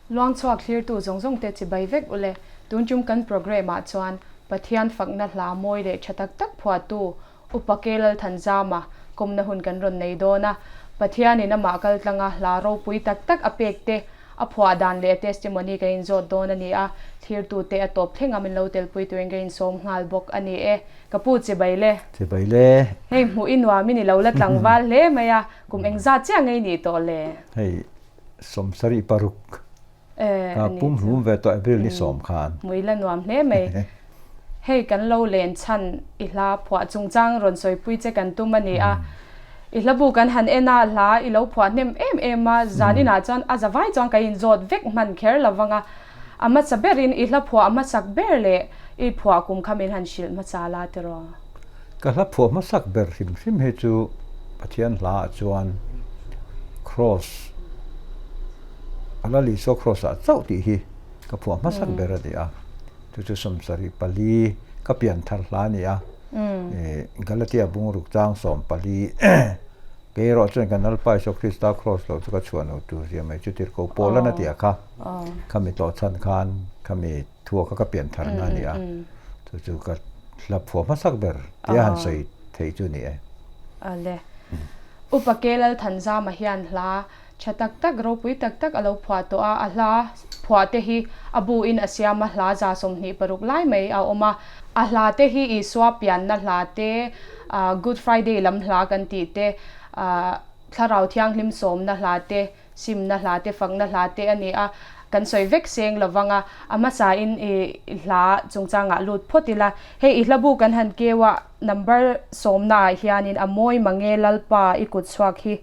Luangchhuak thlirtu zawng zawng te chibai vek ule. Tun tum kan programme ah chuan Pathian fakna hla mawi leh tha tak tak phuahtu Upa K Lalthanzama kawmna hun kan rawn nei dawn a. Pathianin amah kaltlanga hla ropui tak tak a pek te, a phuah dan leh a testimony kan inzawt dawn a ni a. Thlirtute a tawp thleng a min lo telpui turin ka insawm nghal bawk a ni e. Ka pu chibai le. Chibai le. Hei hmuh i nuam in i lo la tlangval hle mai a, kum engzat chiah ngei nih tawh le? Hei 76 ka pum hlum ve tawh April ni sawm khan. Hmuh i la nuam hle mai. Hei kan lo len chhan i hla phuah chungchang rawn sawipui che kan tum a ni a. I hla bu kan han en a, hla i lo phuah hnem em em a, zan inah chuan a za vai chuan kan inzawt vek hman kher lo vang a. A hmasa berin i hla phuah hmasak ber leh i phuah kum kha min han hrilh hmasa la tiraw? Ka hla phuah hmasak ber hrim hrim hi chu Pathian hla ah chuan Kraws, a Lal Isua Kraws ah chauh tih hi ka phuah hmasak ber a ni a. Chu chu 74 ka pian thar hla a ni a. Galatia bungruk chang 14 Kei erawh chuan kan Lalpa Isua Krista Kraws loh chu ka chhuah lo tur zia mai chu tirhkoh Paul-an a ti a kha. Khami tlawh chhan khan khami thua kha ka pian tharna a ni a. Chu chu ka hla phuah hmasak ber tia han sawi theih chu a ni e. Ale. Upa K Lalthanzama hian hla tha tak tak, ropui tak tak a lo phuah tawh a. A hla phuah te hi a bu in a siam a, hla 26 lai mai a awm a. A hla te hi Isua pianna hla te, Good Friday lam hla kan tih te, Thlarau Thianghlim sawmna hla te, simna hla te, fakna hla te a ni a. Kan sawi vek seng lo vang a, a hmasain i hla chungchangah lut phawt ila. Hei i hla bu kan han keu a, number sawmnaah hianin a mawi mange Lalpa i kut chhuak hi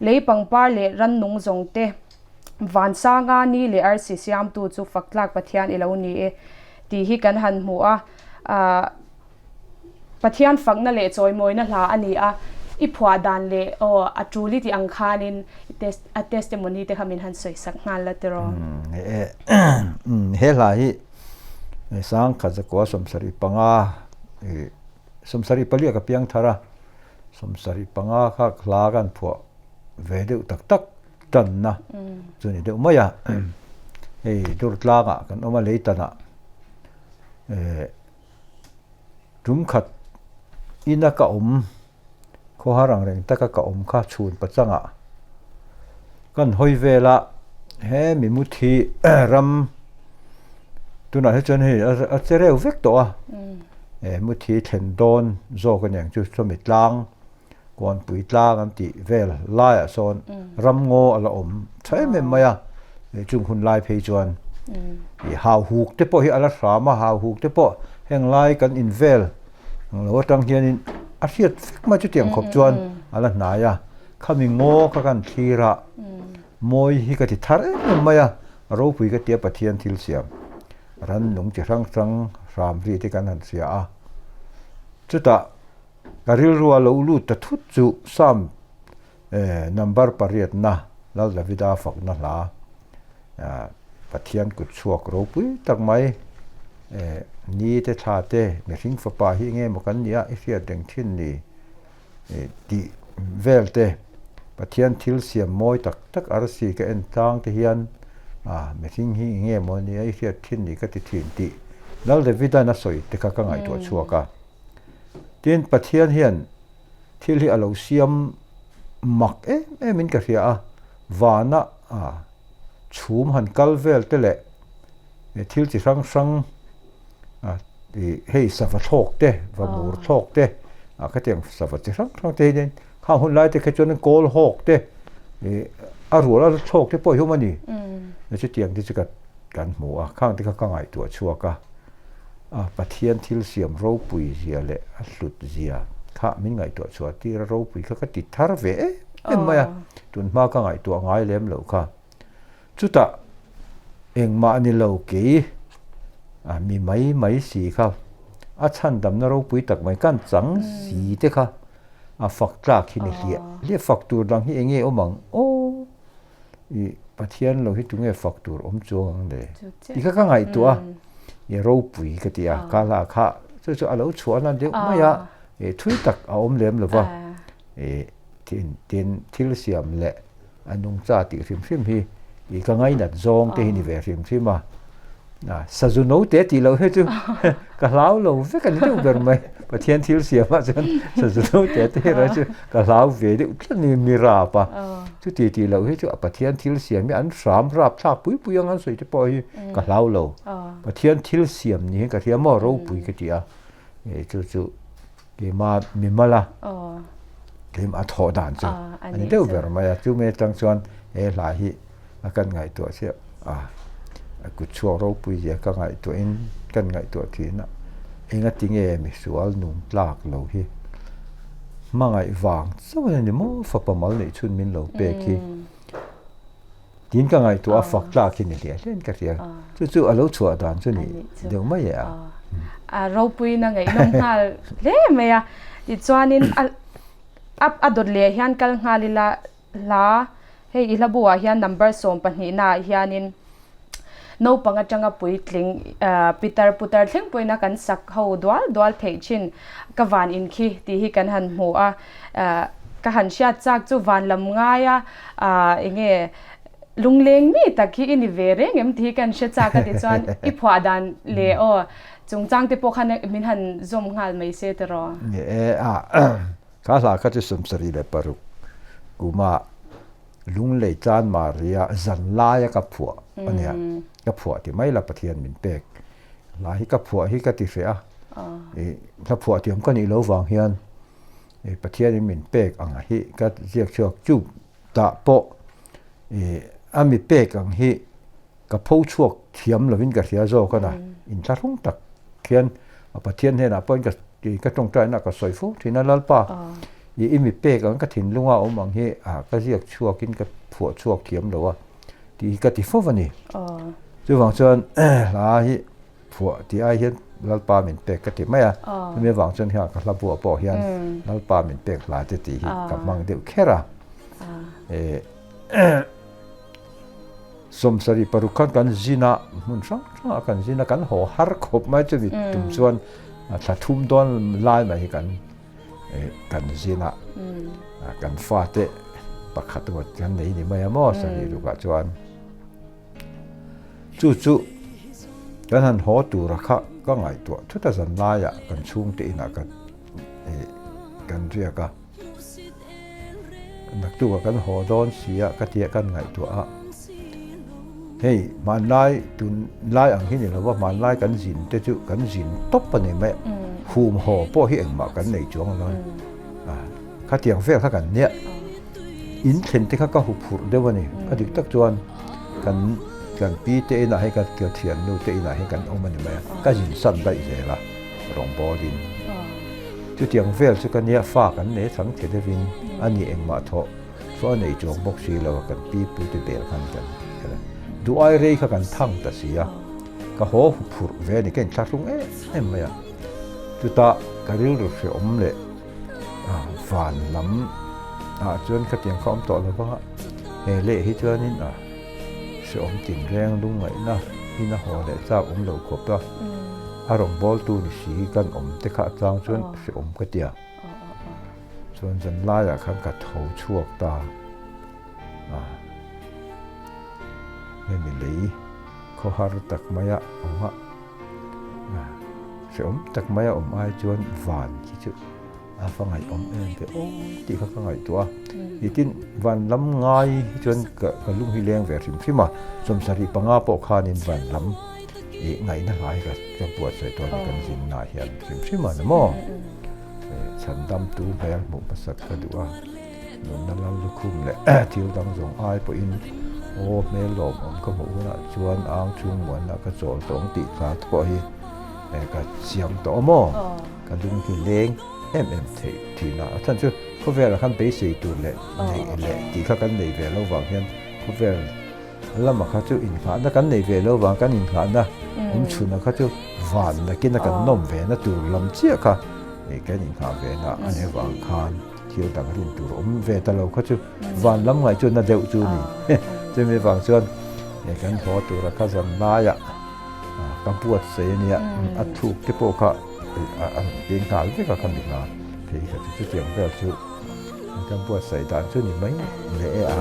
lei pangpar leh rannung zawng te, Vansanga ni leh arsi siamtu chu faktlak Pathian i lo ni e tih hi kan han hmu a. Pathian fakna leh chawimawina hla a ni a, i phuah dan leh aw a tul i tih ang khanin a testimony te kha min han sawi sak nghal la tiraw? He hla hi sangkhat zakua 75 74 ah ka piang thar a, 75 kha hla kan phuah ve deuh tak tak tanna chu ni deuh mai a. Hei Durtlangah kan awm a Leitanah Tum khat ina ka awm, khawhar ang reng taka ka awm kha chhun pachangah kan hawi vel a, he mimut hi ram tunah hi chuan hei a che reuh vek tawh a, mut hi thlen dawn zawk a niang chu chumi tlang Kuanpui tlang an tih vel laiah sawn ramngaw a la awm tha em em mai a, chung hun lai phei chuan ih hauhuk te pawh hi a la hram a, hauhuk te pawh heng lai kan in vel ang lo atang hianin a hriat vek mai chutiang khawp chuan a la hnai a, khami ngaw kha kan thlir a, mawi hi ka ti thar em em mai a, a ropui ka tia Pathian thil siam rannung chi hrang hrang hram ri te kan han hria a, chutah. Ka rilru a lo lut ta thut chu Psalm number pariatna Lal Davida fakna hla Pathian kut chhuak ropui tak mai ni te thla te mihring fapa hi enge maw kan nia i hriat reng thin ni tih vel te Pathian thil siam mawi tak tak arsi ka en tlang te hian mihring hi enge maw nia i hriat thin ni ka ti thin tih Lal Davida'n a sawi te kha ka ngaihtuah chhuak a. Tin, Pathian hian thil hi a lo siam mak em em in ka hria a, vana chhum han kal vel te leh thil chi hrang hrang hei sava thlawk te, va mur thlawk te, khatiang sava chi hrang hrang te hian khang hun lai te kha chuan kawl hawk te a rual a thlawk te pawh hi awm a ni. Chutiang te chu kan hmu a, khang te kha ka ngaihtuah chhuak a. A Pathian thil siam ropui zia leh a hlut zia kha min ngaihtuah chhuah tir a ropui kha ka ti thar ve em em mai a, tun hma ka ngaihtuah ngai lem loh kha. Chutah engmah ni lo kei a mi mai mai si kha a chhandamna ropui tak mai kan chang si te kha a fak tlak hi ni hliah hliah fak tur dang hi enge awm ang aw. I Pathian lo hi tunge fak tur awm chuang ang le? Ti kha ka ngaihtuah a, i ropui ka ti a, ka la kha chu chu a lo chhuah na deuh mai a, i thui tak a awm lem lo va, i tin thil siam leh a nungcha tih hrim hrim hi I ka ngainat zawng te hi ni ve hrim hrim a. Sazu note tih loh hi chu ka hlau lo vek a ni deuh ber mai. Pathian thil siamah chuan sazu note te erawh chu ka hlau ve deuh tlat a ni, mi rap a. Chuti tih loh hi chu a Pathian thil siam hi an hram rap thlak pui pui ang an sawi te pawh hi ka hlau lo. Pathian thil siam niin ka hria maw ropui ka ti a. Chu chu keimah mimal a keimah a thawh dan chu a ni deuh ber mai a. Chumi atang chuan he hla hi a kan ngaihtuah chiah a, a kut chhuak ropui zia ka ngaihtuahin kan ngaihtuah thin a, engati nge misual nung tlak lo hi hmangaih vang chauh a ni maw fapa mal neih chhun min lo pek hi tiin ka ngaihtuah a, fak tlak hi ni hliah hliahin ka hria chu chu a lo chhuah dan chu ni deuh mai e a. A ropuina ngaihnawm nghal hle mai a, tichuanin a dawt leh hian kal nghal ila Hla, Hei i hlabu ah hian number 12 na ah hianin naupang atanga puitling pitar putar thleng pawhin a kan sak ho dual dual theih thin ka van in khi tih hi kan han hmu a, ka han hriat chak chu van lam ngaia enge lungleng mi tak hi i ni ve reng em tih hi kan hre chak a tichuan i phuah dan leh aw chungchang te pawh khan min han zawm nghal mai se tiraw. Ni e a. Kha hla kha chu 76 kuma Lunglei Tlan Maria zan laia ka phuah a nia. Ka phuah ti mai la Pathian min pek. Hla hi ka phuah hi ka ti hreh a. I hla phuah tiam ka nih lo vang hian i Pathianin min pek ang hi ka ziak chhuak chu tah pawh i a mi pek ang hi Ka pho chhuak thiam lovin ka hria zawk a na, inthlahrung tak khian a Pathian hnenah pawhin ka ka tawngtaina ka sawi fo thin a, Lalpa, i i mi pek ang ka thinlunga awm ang hi a ka ziak chhuakin ka phuah chhuak thiam lo a tih hi ka ti fo a ni. Chuvang chuan hla hi phuah tih ai hian Lalpa min pek ka ti mai a, chumi avang chuan hian ka hla buah pawh hian Lalpa min pek hla te tih hi ka hmang deuh kher a. 76 khan kan zin a, hmun hrang hrangah kan zin a, kan haw har khawp mai chumi tum chuan thla thum dawn lai mai hi kan kan zin a, kan fate pakhat emaw kan nei ni mai a maw sarih rukah chuan chu chu kan han haw tura kha ka ngaihtuah thut a zan laiah kan chhungte inah kan kan riak a. Naktuk a kan haw dawn si a ka tia kan ngaihtuah a, hei hmanlai tunlai ang hi ni lo va, hmanlai kan zin te chu kan zin tawp a ni mai, hum haw pawh hi engmah kan nei chuang lo a, khatiang vel kha kan nia, in thlen te kha ka hu phurh deuh a ni, a dik tak chuan kan kan pi te inah hei ka thiannu te inah hian kan awm a ni mai a, ka zin san daih zel a rawngbawlin. Chutiang vel chu ka nia fa kan nei chang che deuhin a ni engmah thawh chu a nei chuang bawk si lo a kan pi pu te bel khan kan kher a, duh ai rei kha kan thang ta si a, ka haw hu phurh ve a ni ka inthlahrung em em mai a, chutah ka rilru hreawm leh van lam ah chuan khatiang kha awm tawh lo vang a, he leh hi chuanin a hreawm tinreng lungngaihna in a haw leh chak awm lo khawp a. A rawngbawltu ni si kan awm te kha atang chuan hrehawm ka ti a. Chuan zan laiah khan ka tho chhuak ta a. Hemi lei khawhar tak maia awm a, hrehawm tak maia awm ai chuan van khi chu A va ngaihawm em ve aw tih kha ka ngaihtuah a, nitin van lam ngai hi chuan ka lung hi leng ve hrim hrim a, 75 pawh khanin van lam ih ngaihna hlai ka ka buatsaih tawh a ni kan zinna hian hrim hrim a ni maw? Chhan dam tu hmel hmuh hmasak ka duh a, nunna lal lukhum leh thil dang zawng ai pawhin aw hmel lawmawm ka hmuh hunah chuan ang chhung muanna ka chawl tawh ang tih hla te pawh hi ka siam tawh a maw? Ka lung hi leng em em theih thin a, a chhan chu khawvelah khan beisei tur leh neih leh tih kha kan nei ve lo vang hian khawvel lamah kha chu innghahna kan nei ve lo vang kan innghahna awm chhunah kha chu van nakin a kan nawm ve na tur lam chiah kha kan innghah ve na a ni avang khan thil dang rin tur awm ve ta lo kha chu van lam ngaih chu na deuh chu ni. Chumi vang chuan kan haw tura kha zan laiah Ka buatsaih a nia, a thuk te pawh kha a rawn peng nghal vek a ka mi hna phei kha chu chutiang vel chu ka buatsaih dan chu ni mai leh e a.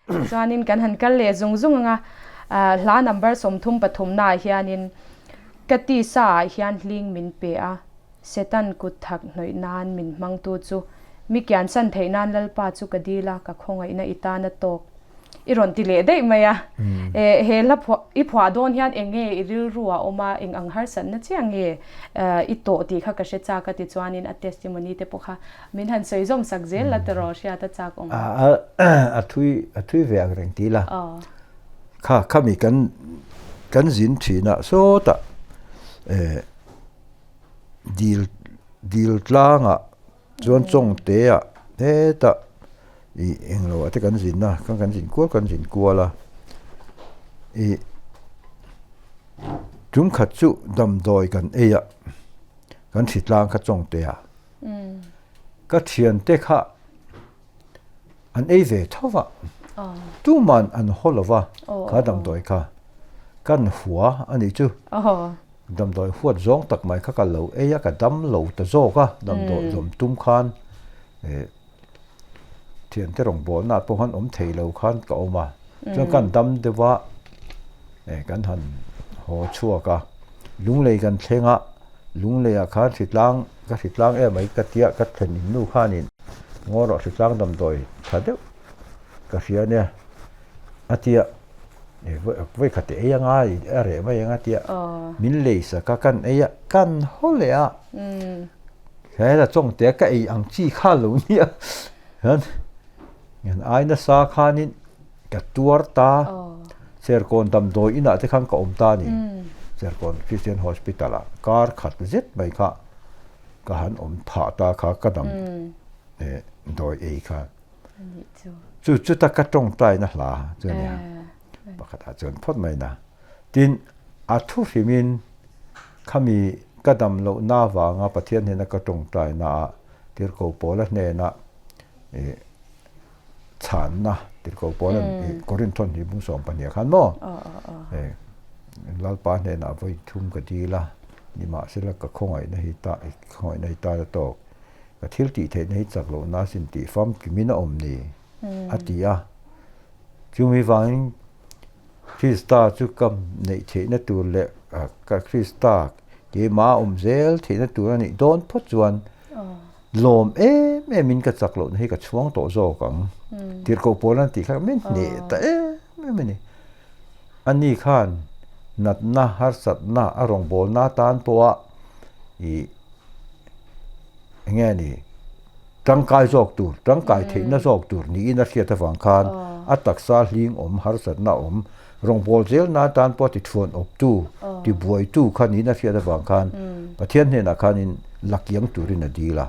Chuanin kan han kal leh zung zung anga, hla number 33 naah hianin ka tisa ah hian hling min pe a, Setan kut thak hnawih nan min hmangtu chu mi kiansan theih nan Lalpa chu ka dil a, ka khawngaihna i tan a tawk. I rawn ti leh daih mai a. He hla phuah i phuah dawn hian eng nge i rilru ah awm a, eng ang harsatna chiah nge i tawh tih kha ka hre chak a ti chuanin a testimony te pawh kha min han sawi zawm sak zel la tiraw hriat a chak awm. A thui a thui ve ang reng ti la. Kha khami kan kan zin thin a sawtah dil dil tlangah chuan Chawngte ah hetah ih englo ah te kan zin a kan zin kual kan zin kual a ih tum khat chu damdawi kan ei a kan hri tlang kha Chawngte ah ka thiante kha an ei ve tho va tuman an haw lo va kha damdawi kha kan hua a nih chu. Damdawi huat zawng tak mai kha ka lo ei a, ka dam lo ta zawk a, damdawi zawm tum khan eh thiante rawngbawlna ah pawh khan awm thei lo khan ka awm a, chuan kan dam deuh a eh kan han haw chhuak a, lunglei kan thleng a, lunglei ah khan hritlang ka hritlang em mai ka tia ka thlen in nu khanin ngaw rawh hritlang damdawi tha deuh ka hria nia a tia. Vawi khat ei anga a reh mai anga tia min lei sak a kan ei a kan haw leh a hela chawngte ka ei ang chi kha lo nia hian ngan ai nasa khanin ka tuar ta Serkawn damdawi inah te khan ka awm ta a ni Serkawn Christian Hospital ah kar khat zet mai kha ka han awm phah ta kha ka dam dawi ei kha. Chu chuta ka tawngtaina hla chu a nia. Pakhatah chuan phawt mai na. Tin, a thu hrimin khami ka dam lohna avanga Pathian hnena ka tawngtaina ah Tirhkoh Paula hnena ih chhanna Tirhkoh Paula'n ih Korinth thawn hnih bung 12 khan maw eh Lalpa hnenah vawi thum ka dil a, nimahsela ka khawngaihna hi ta khawngaihna hi tan a tawk. Ka thil tih theihna hi chak lohna a sin tih famkimin a awm ni, a ti a. Chumi vangin Krista chu ka neih theihna tur leh ka Krista keimah a awm zel theihna tur a nih dawn phawt chuan lawm em emin ka chak lohna hi ka chhuang tawh zawk ang. Tirhkoh pawl an tih kha min hneh ta em em a ni. Ani khan natna harsatna a rawngbawlna atan pawha ih eng nge ni tangkai zawk tur tangkai theihna zawk tur niin a hriat avang khan a taksa hling awm harsatna awm rawngbâwl zelna atan pawh ti thuan awptu ti buaitu kha niin a hriat avang khan Pathian hnenah khanin la kiang turin a dil a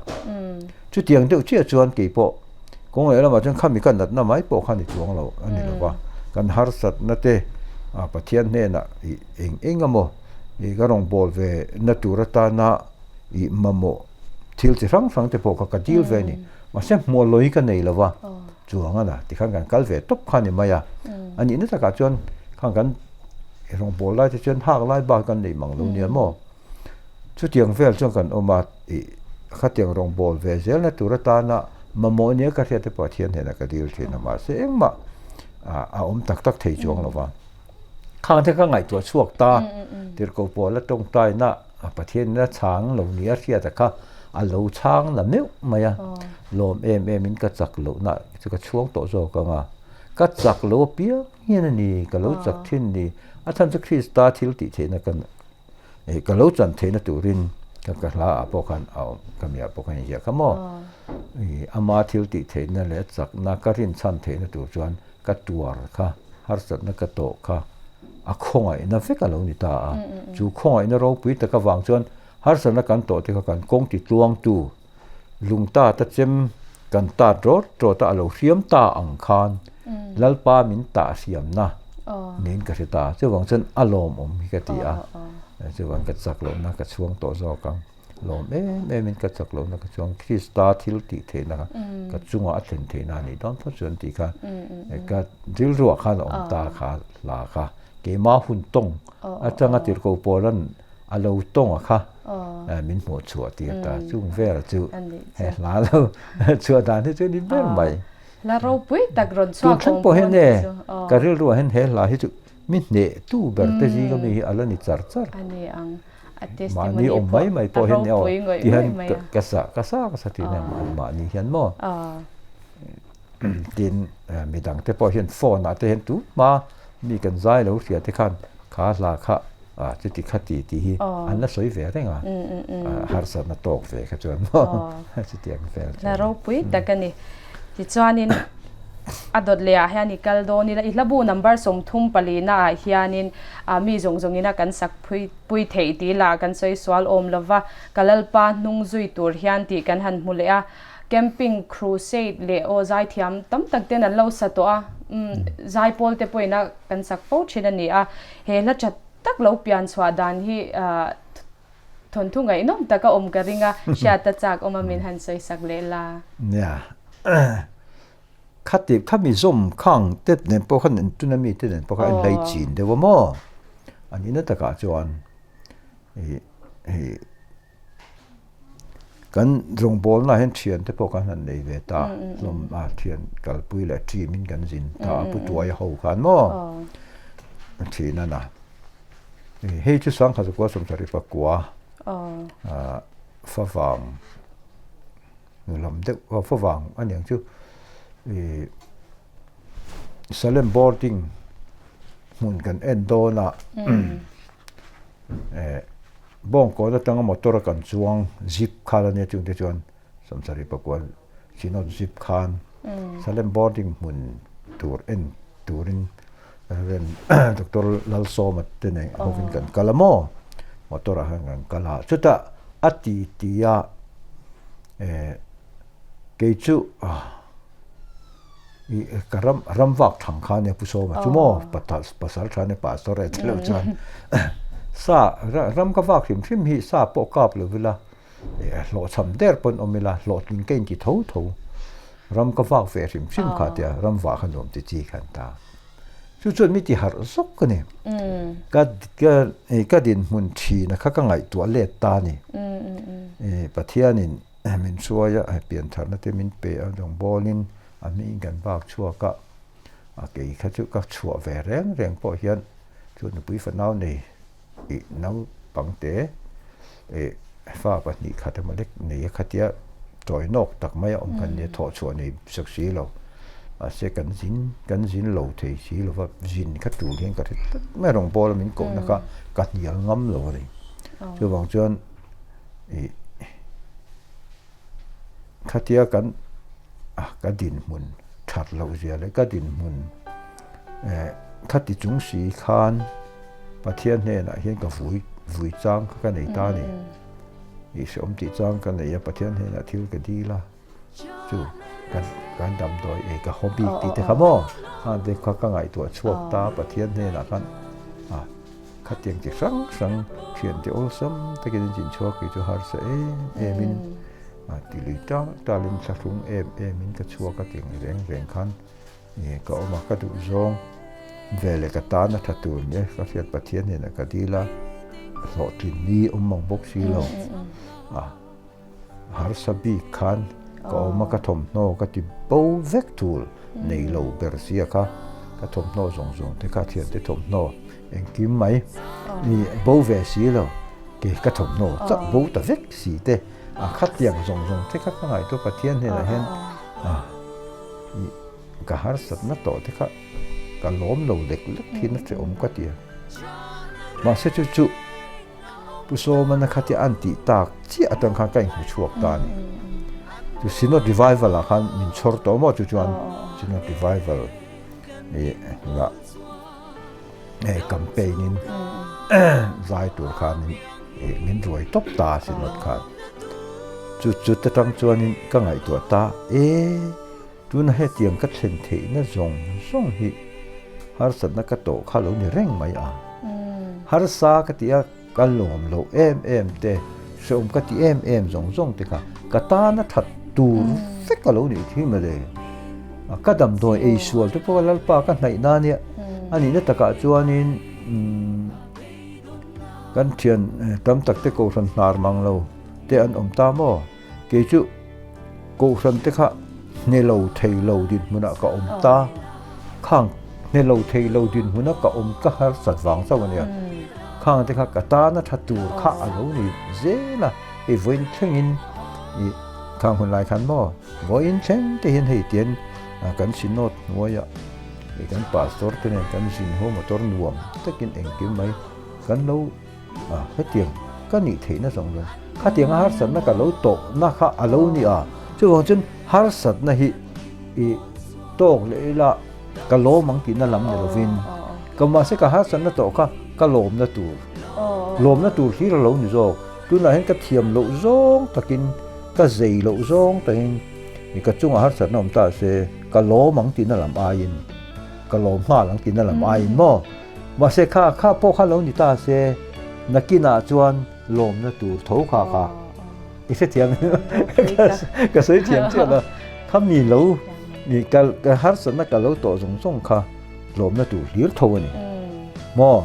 chutiang deuh chiah chuan kei pawh kawng leh lamah chuan khami ka natna mai pawh kha ni chuang lo a ni lo va kan harsatna te Pathian hnenah ih eng eng emaw ih ka rawngbâwl ve na tur atana ih mamawh thil chi hrang hrang te pawh kha ka dil ve a ni. Mahse hmuh lawi ka nei lo va, chuang a na tikhan kan kal ve tawp kha a ni mai a. A nihna takah chuan khang kan rawngbâwl lai te chuan hak lai bak kan nei mang lo nia maw. Chutiang vel chuan kan awm a, ih khatiang rawngbâwl ve zelna tur atana mamawh nia ka hriat te pawh Pathian hnenah ka dil thin a, mahse engmah a awm tak tak thei chuang lo va. Khang te ka ngaihtuah chhuak ta, tirhkoh pawl a tawngtaina Pathian in a chhang lo ni a hriat a kha a lo chhang la meuh mai a, lawm em em in ka chak lohna chu ka chhuang tawh zawk ang a, ka chak lo apiang hian a ni, ka lo chak thin ni, a chhan chu Krista thil tih theihna ka ka lo chan theihna turin ka ka hla ah pawh khan a awm ka mi ah pawh khan inziah kha maw, ama thil tih theihna leh chakna ka rinchhan theihna tur chuan ka tuar kha, harsatna ka tawh kha a khawngaihna vek a lo ni ta a. Chu khawngaihna ropui tak avang chuan harsatna kan tawh te kha kan kawng ti tluangtu lung tat a chem kan tat rawt rawt a, a lo hriam ta ang khan Lalpa min tah hriamna niin ka hre ta. Chuvang chuan a lawmawm hi ka ti a, chuvang ka chak lohna ka chhuang tawh zawk ang. Lawm em em in ka chak lohna ka chuang Krista thil tih theihna kha ka chungah a thlen theihna a nih dawn phawt chuan tih kha ka rilruah khan a awm ta kha hla kha keimah hun tawng atanga tirhkoh pawlan a lo tawng a kha min hmuh chhuah tir ta chung vel chu he hla lo chhuah dan hi chu ni ber mai. Hla ropui tak rawn Tun chhuak thleng awm pawh pawh hian a nih e, chu. Aw. ka rilruah hian he hla hi chu mi hneh tu ber te zinga mi hi a la ni char char. A ni ang. A Mahni testimony awm pawh mai mai a pawh hian aw ropui ngawih ti hian ngawih mai a. ka sa ka sa ka sa thin a mahni hian maw. Aw. Tin midang te pawh hian phone ah te hian tu hma mi kan zai lo hria te khan kha hla kha a chuti kha ti tih hi an la sawi ve reng a, harsatna tawk ve kha chuan maw chutiang vel chu. Hla ropui tak a ni. Tichuanin a dawt leh ah hian i kal dawn ila, i hlabu number 34 ah hianin mi zawng zawngin a kan sak phui pui theih tih lah kan sawi sual awm lova, ka Lalpa hnung zui tur hian tih kan han hmu leh a. Camping crusade leh aw zaithiam tam tak ten an lo sa tawh a, zaipawl te pawhin a kan sak fo thin a ni a, he hla tha tak lo pian chhuah dan hi thawnthu ngaihnawm tak a awm ka ring a, hriat a chak awm a min han sawi sak leh la. Nia, khati khami zawm khang te nen pawh khan tuna mi te nen pawh khan a inhlei chin deuh a maw? A nihna takah chuan ih ih. Kan rawngbawlnaah hian thiante pawh kan han nei ve ta hlawm a, thian kalpui leh team in kan zin ta a, Pu Tuaia ho khan maw thin a na. Hei chu Sangkhat Zakua Sawmsarih pakua favang lam deuh favang a niang chu ih Salem boarding hmun kan en dawn a eh. Bawngkawn atanga motor a kan chuang zip khan a nia chungte chuan Samsarih pakua Synod zip khan Salem boarding hmun tur en turin Rev. Doctor Lalsawma te nen hovin kan kal a maw motor ah khan kan kal a chutah a ti ti a eh kei chu I ka ram ram vak thang kha nia Pu Sawma chu maw pasal tha nia pastor e tilo chuan sa ram ka vak hrim hrim hi sa pawh kap lo ila hlawhchham der pawn awm ila hlawhtling ka inti tho tho ram ka vak ve hrim hrim kha tia ram vah kha nuam ti chi khan ta chu chuan mi ti harh zawk a ni ka ka ka dinhmun thin a kha ka ngaihtuah let ta a ni Pathianin Min hruai a, piantharna te min pe a, rawngbawlin a hmingin kan bak chhuak a, a kei kha chu ka chhuah ve reng reng pawh hian chu nupui fanau nei ih naupang te ih fa 2 khat emaw lek nei a khatia tawi nawk tak mai a awm khan nia thawh chhuah nei sak si lo mahse kan zin kan zin lo thei si lo va zin kha tur hian ka hre tlat mai a rawngbawla min kohna kha ka hnial ngam lo a ni chuvang chuan. Ih khatia kan ah ka dinhmun that loh zia leh ka dinhmun eh khati chung si khan Pathian hnenah hian ka vui vui chang kha ka nei ta a ni. Ih hrehawm tih chang ka nei a Pathian hnenah thil ka dil a chu kan kan damdawi ei ka haw bik tih te kha maw khang te kha ka ngaihtuah chhuak ta Pathian hnenah khan ah Khatiang chi hrang hrang thiante awlsam takin an chinchhuak kei chu harsa em em in a ti lui tal tal in thlahrung em em in ka chhuak a tiang reng reng khan ih ka awm a ka duh zawng ve leh ka tan a tha tur nia ka hriat Pathian hnenah ka dil a hlawhtlin ni awm mang bawk si lo a. Harsa bik khan ka awm a, ka thawmhnaw ka ti bo vek thul nei lo ber sia kha, ka thawmhnaw zawng zawng te kha thiante thawmhnaw engkim mai i bo ve si lo, kei ka thawmhnaw chauh bo ta vek si te, a khatiang zawng zawng te kha ka ngaihtuah Pathian hnenah hian a i ka harsatna tawh te kha ka lawm lo lek lek thin a hrehawm ka ti a, mahse chu chu. Pu Sawmana kha te an tih tak chiah atang khan ka inhmu chhuak ta a ni. Chu Synod Revival ah khan min chhawr tawh maw chu chuan Synod Revival ih la eh campaign in zai tur khan ih min ruai tawp ta a Synod khan. Chu chu te tang chuanin ka ngaihtuah ta e tuna hetiang ka thlen theihna zawng zawng hi harsatna ka tawh kha lo ni reng mai a. Harsa ka ti a, ka lawm loh em em te, hrehawm ka ti em em zawng zawng te kha ka tana that tur vek a lo nih khi mawle. Ka damdawi ei sual te pawh Lalpa ka hnaih na nia, a nihna takah chuanin kan thian tam tak te kohhran hnar mang lo te an awm ta maw? Kei chu kohhran te kha hne lo thei lo dinhmunah ka awm ta. Khang hne lo thei lo dinhmuna ka awm ka harsat vang chauh a nia. Khang te kha ka tana tha tur kha a lo ni zel a, hei vawiin thlengin ih khang hun lai khan maw vawiin thleng te hian hei tian kan synod hnuaiah ih kan pastor te nen kan zin haw motor nuam takin engkim mai kan lo a hetiang ka nih theihna zawng zawng khatianga harsatna ka lo tawhna kha a lo ni a, chuvang chuan harsatna hi ih tawk leh ila ka lawm ang tihna lam ni lovin ka mahse ka harsatna tawh kha ka lawmna tur lawmna tur hlir a lo ni zawk tunah hian ka thiam loh zawng takin ka zei loh zawng takin ih ka chungah harsatna awm ta se ka lawm ang tihna lam aiin ka lawm nghal ang tihna lam aiin maw. Mahse kha kha pawh kha lo ni ta se, nakinah chuan lawmna tur tho kha kha i hrethiam ka sawi thiam chiah lo. Kha mi lo ka ka harsatna ka lo tawh zawng zawng kha lawmna tur hlir tho a ni. Maw?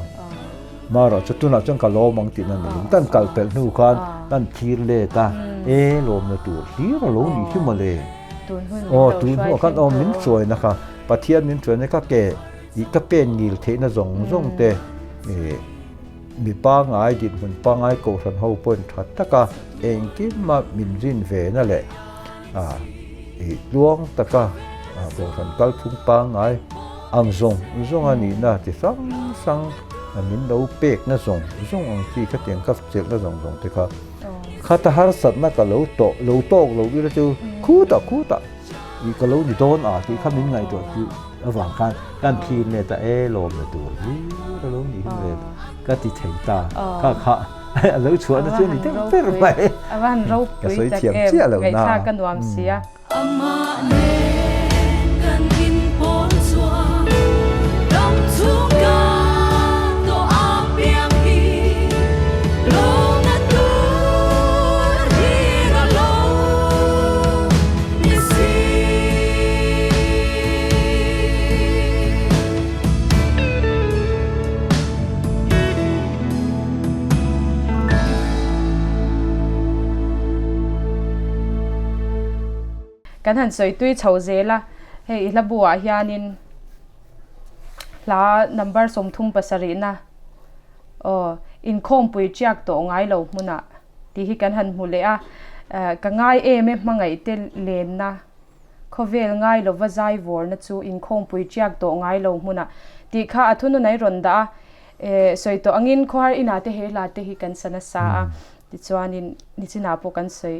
Marawh chu tunah chuan ka lawm ang tihna ni lo. Kan kal pelh hnu khan kan thlir let a, e lawmna tur hlir a lo nih hi mawle. Aw tun hunah khan aw min hruaina kha Pathian min hruaina kha ke Ih ka pen ngil theihna zawng zawng te ih mi pangngai dinhmun pangngai kohhran ho pawhin tha taka engkima min rin ve na leh ah ih tluang taka ah kohhran kalphung pangngai ang zawng zawng a nihna ti hrang hrang min lo pekna zawng zawng ang chi khatiang ka chelhna zawng zawng te kha khata harsatna ka lo tawh lo tawk lo ila chu khutah khutah. Ih ka lo ni dawn a tih kha min ngaihtuah chu avang khan kan thlir let a e lawm la tur hi ka lo nih hi mawle ka ti thei ta kha kha a lo chhuahna chu a ni deuh ber mai ka sawi thiam chiah lo na. Ka nuam sia. Kan han sawi tui chho zel a, hei i hla buah hianin hla number 37 na aw inkhawmpui tiak tawh ngai lo hmunah. Tih hi kan han hmu leh a, ka ngai em e hmangaihte lenna, khawvel ngai lova zai vawrna chu inkhawmpui tiak tawh ngai lo hmunah tih kha a thununai rawn dah a, eh sawi tawh angin khawhar inah te he hla te hi kan sa nasa a, tichuanin nichinah pawh kan sawi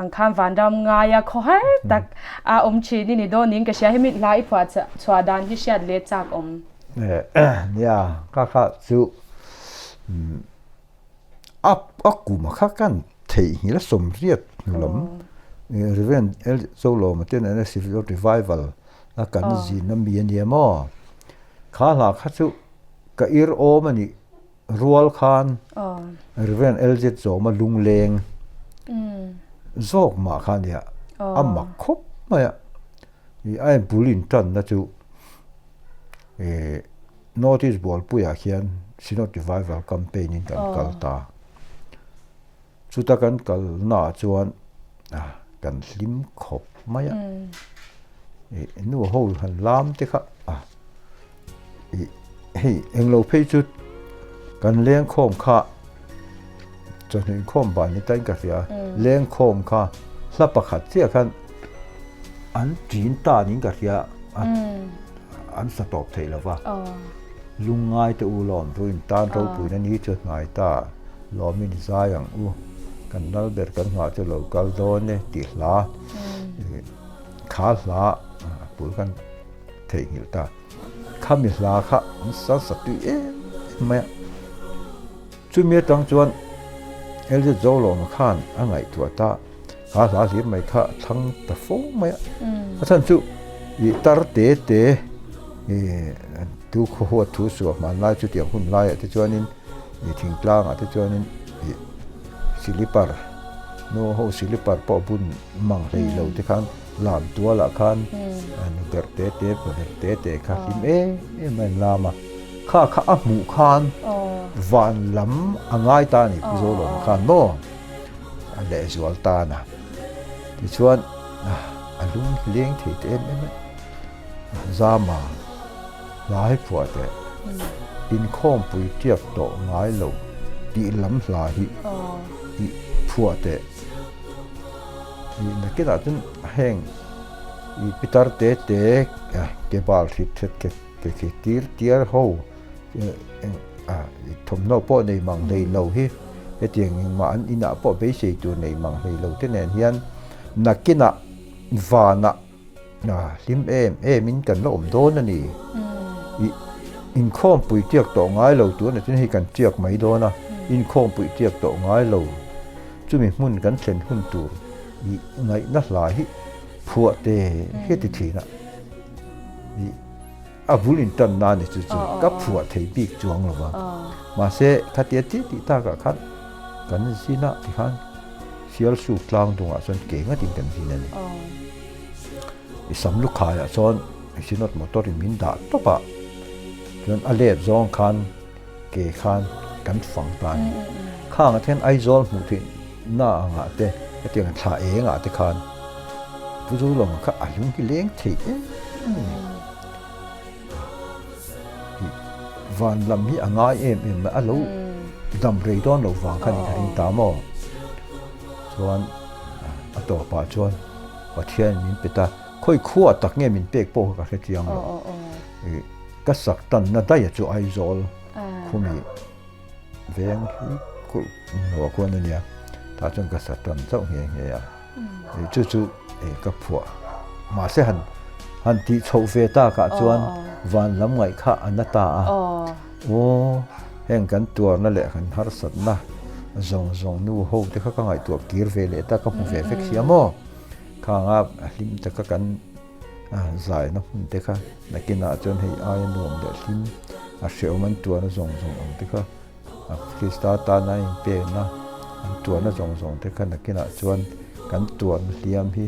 ang khan vanram ngaia khawhar tak a awm thin i ni dawn niin ka hria, hemi hla i phuah chhuah dan hi hriat leh chak awm. Eh nia ka kha chu A a kum a kha kan theihnghilh a sawmriat hnu lam Reverend L Zolawma ten an Civil Revival a kan zin a mi a nia maw? Kha hla kha chu ka ir awm a nih rual khan Reverend LZ Zawma lungleng zawk mah kha a nia a mak khawp mai a a bul intanna chu North East Bualpuiah hian Synod Revival Campaign in kan kal ta. Chuta kan kalnaah chuan kan hlim khawp mai a. Nu ho han lam te kha hei englo phei chu kan lengkhawm kha chawhnu inkhawm ban ni tain ka hria lengkhawm kha hla pakhat chiah khan an ṭin ta niin ka hria. An sa tawp thei lo va. Lungngai te u lawm chu in tan ropuina ni chu hnai ta. Lawmin zai ang u. Kan lal ber kan nghah chu lo kal dawn e tih hla kha hla bul kan theihnghilh ta. Khami hla kha an sa sa tui em em mai a. Chumi atang chuan LZ Zolawma khan a ngaihtuah ta, kha hla hlir mai kha a thlang ta fo mai a. A chhan chu ih tar te te ih tu khaw huat thu suah hmanlai chutiang hun laiah te chuanin ih thingtlangah te chuanin ih silipar nu ho silipar pawh bun mang hlei lo te khan lam tualah khan nu berh te te pa berh te te kha hlim em em a inlam a. Kha kha a hmuh khan van lam a ngai ta a ni Pu Zolawma khan maw a lehzual tan a. Tichuan. a lung leng thei ta em em a. Zama hla hi phuah teh. Inkhawmpui tiak tawh ngai lo tih lam hla hi i phuah teh. I nakinah chuan heng i pitar te te ke bal hrit hret ke ke khi tir tiar ho i thawmhnaw pawh nei mang hlei lo hi hetiang engmah an inah pawh beisei tur nei mang hlei lo te nen hian nakinah vanah hlim em em in kan la awm dawn a ni. I inkhawmpui tiak tawh ngai lo tun ah chuan hei kan tiak mai dawn a, inkhawmpui tiak tawh ngai lo chumi hmun kan thlen hun tur i ngaihna hla hi phuah te hi ti thin a, i a bul intan na ni chu chu ka phuah thei bik chuang lo va, mahse khatia tih tih takah khan kan zin a tikhan Sialsuk tlang dungah chuan ke ngatin kan zin a ni. I sam lukhaiah chuan i Synod motor in min dah tawp a, chuan a let zawng khan ke khan kan fang ta a ni. Khangah te hian Aizawl hmuh theih na angah te hetiang thla engah te khan Pu Zolawma kha a lung hi leng thei em em a ni. Van lam hi a ngai em em mai, a lo dam rei dawn lo vang kha ni ka ring ta maw? Chuan a tawpah chuan Pathian min pe ta, khawi khua tak nge min pek pawh kha ka hre chiang lo. Ka sak tanna daih a chu Aizawl khumi veng hi kulh khuan a nia, tah chuan ka sa tan chauh nghe nghe a. Chu chu ka phuah. Mahse han han tih chhoh ve takah chuan van lam ngaih kha a na ta a. Aw, heng kan tuarna leh kan harsatna zawng zawng nu ho te kha ka ngaihtuah kir ve leh ta, ka hmu ve vek sia maw? Khanga hlim taka kan zaina hmun te kha nakinah chuan hei aia nuam leh hlim a hrehawm an tuarna zawng zawng ang te kha Krista tana inpekna an tuarna zawng zawng te kha nakinah chuan kan tuarna hliam hi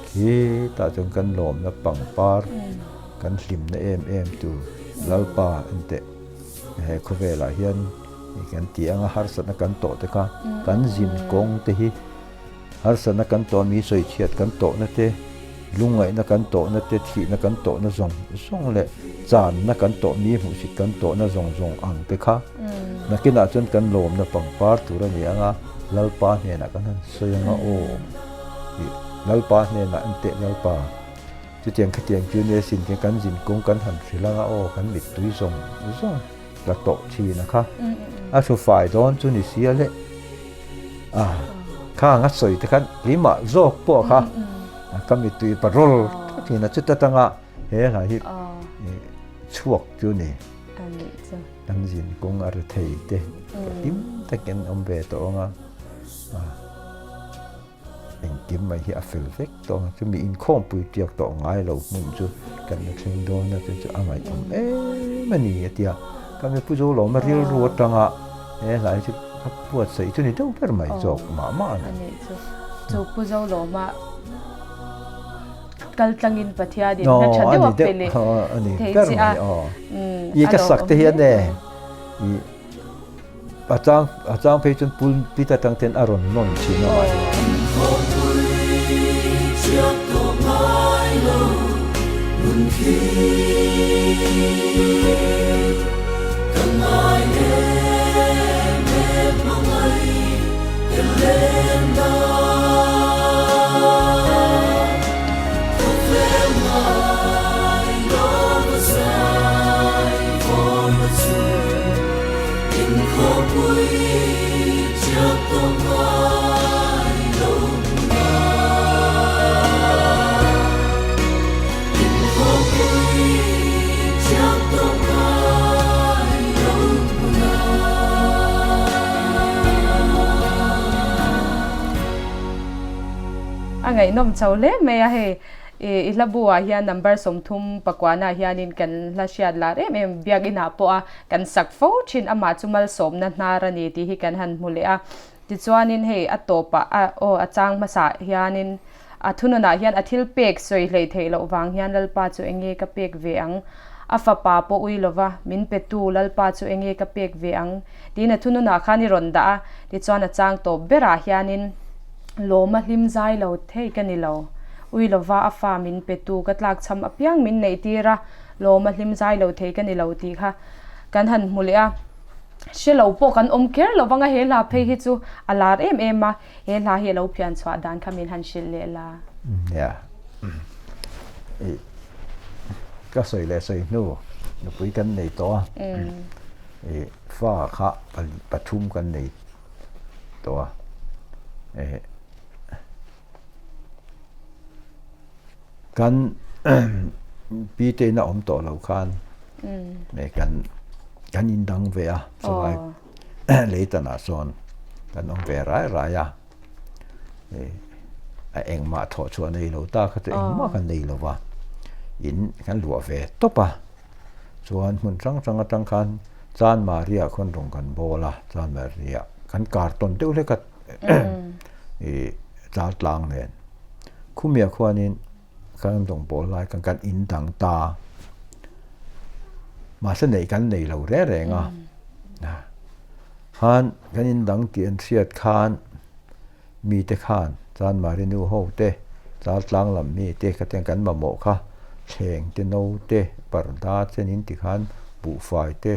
khitah chuan kan lawmna pangpar kan hlimna em em tur Lalpa enteh he khawvelah hian kan ti anga harsatna kan tawh te kha kan zin kawng te hi Harsatna kan tawh mi sawichhiat kan tawhna te, lungngaihna kan tawhna te, thihna kan tawhna zawng zawng leh channa kan tawh mi hmuhsit kan tawhna zawng zawng ang te kha nakinah chuan kan lawmna pangpar tur a ni ang a, Lalpa hnenah kan han sawi ang a, aw tih Lalpa hnenah en teh Lalpa chutiang khatiang chu nia sin te kan zin kawng kan han hrilh ang a, aw kan mittui zawng zawng tla tawh thin a kha a hru fai dawn chu ni sia le. A khang a sawi te khan keimah zawk pawh kha ka mittui parol thin a chuta tanga he hla hi chhuak chu ni kan zin kawng a ri thei te ka hlim takin awm ve tawh ang a. Engkim mai hi a fel vek tawh ang chu mi inkhawmpui tiak tawh ngai lo hmun chu kan la thleng dawn a chu chu a ngaihawm em a ni a ti a. Ka mi Pu Zolawma rilru atanga he hlai chu a buatsaih chu ni deuh ber mai zawk mah mah a ni. A nih chu. Chu Pu Zolawma kal tlangin Pathianin hla tha deuh a pe leh thei che a. I ka sak te hian e i A chang a chang phei chuan pulpit atang ten a rawn nawn thin a mai. A ngaihnawm chho hle mai a hei. I hla bu ah hian number 30 pakuana hianin kan hla hriat lar em em biakinah pawh a kan sak fo thin amah chu malsawmna hnar a ni tih hi kan han hmu leh a. Tichuanin hei a tawpah a aw a chang hmasa hianin a thununah hian a thil pek sawi hleih theih loh vang hian Lalpa chu enge ka pek ve ang? A fapa pawh ui lova min petu Lalpa chu enge ka pek ve ang? tiin a thununah khan i rawn dah a. Tichuan a chang tawp berah hianin lawma hlim zai lo thei ka ni lo. Ui lova a fa min petu ka tlakchham apiang min neih tir a, lawm a hlim zai lo thei ka ni lo tih kha kan han hmu leh a. Hre lo pawh kan awm kher lo vang a, he hla phei hi chu a lar em em a, he hla hi a lo phian chhuah dan kha min han hrilh leh la. Nia, i ka sawi leh sawi hnu nupui kan nei tawh a, i fa kha pathum kan nei tawh a, eh. Kan pi te ina awm tawh lo khan kan kan in dang ve a chulai leitanah sawn kan awm ve rai rai a a engmah thawh chhuah nei lo ta kha chu engmah kan nei lo va in kan luah ve tawp a chuan hmun hrang hrang atang khan Chanmari-ah khawn rawng kan bawl a Chanmari-ah kan kar tawn deuh hlek a. I chal tlang nen khumia khuanin kan rawng pawl lai khan kan in dang ta mahse neih kan nei lo reng reng a khan kan in dang tih an hriat khan mite khan Chanmari nu ho te chal tlang lam mi te kha ten kan mamawh kha thleng te no te parda chenin tikhan buhfai te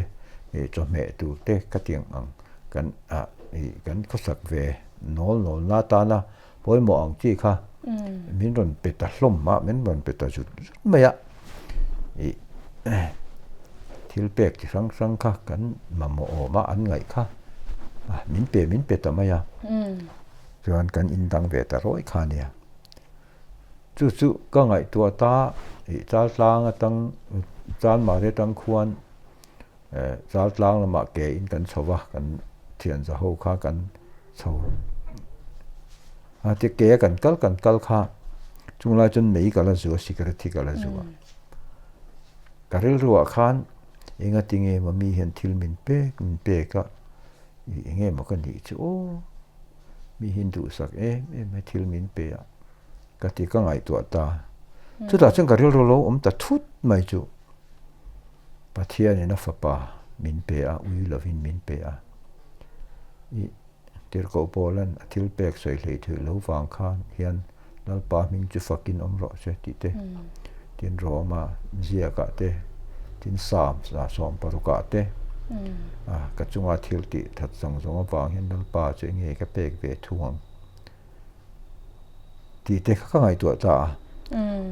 chawhmeh tur te ka tiang ang. Kan ah ih kan khawsak ve nawl nawl na tana pawimawh ang chi kha min rawn pe ta hlawm a, min rawn pe ta zut zut mai a. Ih thil pek chi hrang hrang kha kan mamawh awm a an ngaih kha min pe min pe ta mai a. Chuan kan indang ve ta rawih kha a nia. Chu chu ka ngaihtuah ta ih Chaltlang atang Chanmari atang khuan Chaltlang lamah ke in kan chho va, kan thian za ho kha kan chho a, ti ke a kan kal kan kal kha chung lai chuan mei ka la zu a, cigarette hi ka la zu a. Ka rilru ah khan enga tinge maw mi hian thil min pek min pek a, ih enge maw ka nih chu aw, mi hian duhsak em em mai thil min pe a ka ti ka ngaihtuah ta. Chutah chuan ka rilru lo awm ta thut mai chu. Pathianin a fapa min pe a, ui lovin min pe a. I Tirhkoh Paulan a thil pek sawi hlei theih lo vang khan hian Lalpa hming chu fakin awm rawh se tih te, tin Roma ziakah te, tin Psalm 76 te, ka chunga thil tih that zawng zawng avang hian Lalpa chu enge ka pek ve thung ang. Tih te kha ka ngaihtuah ta a.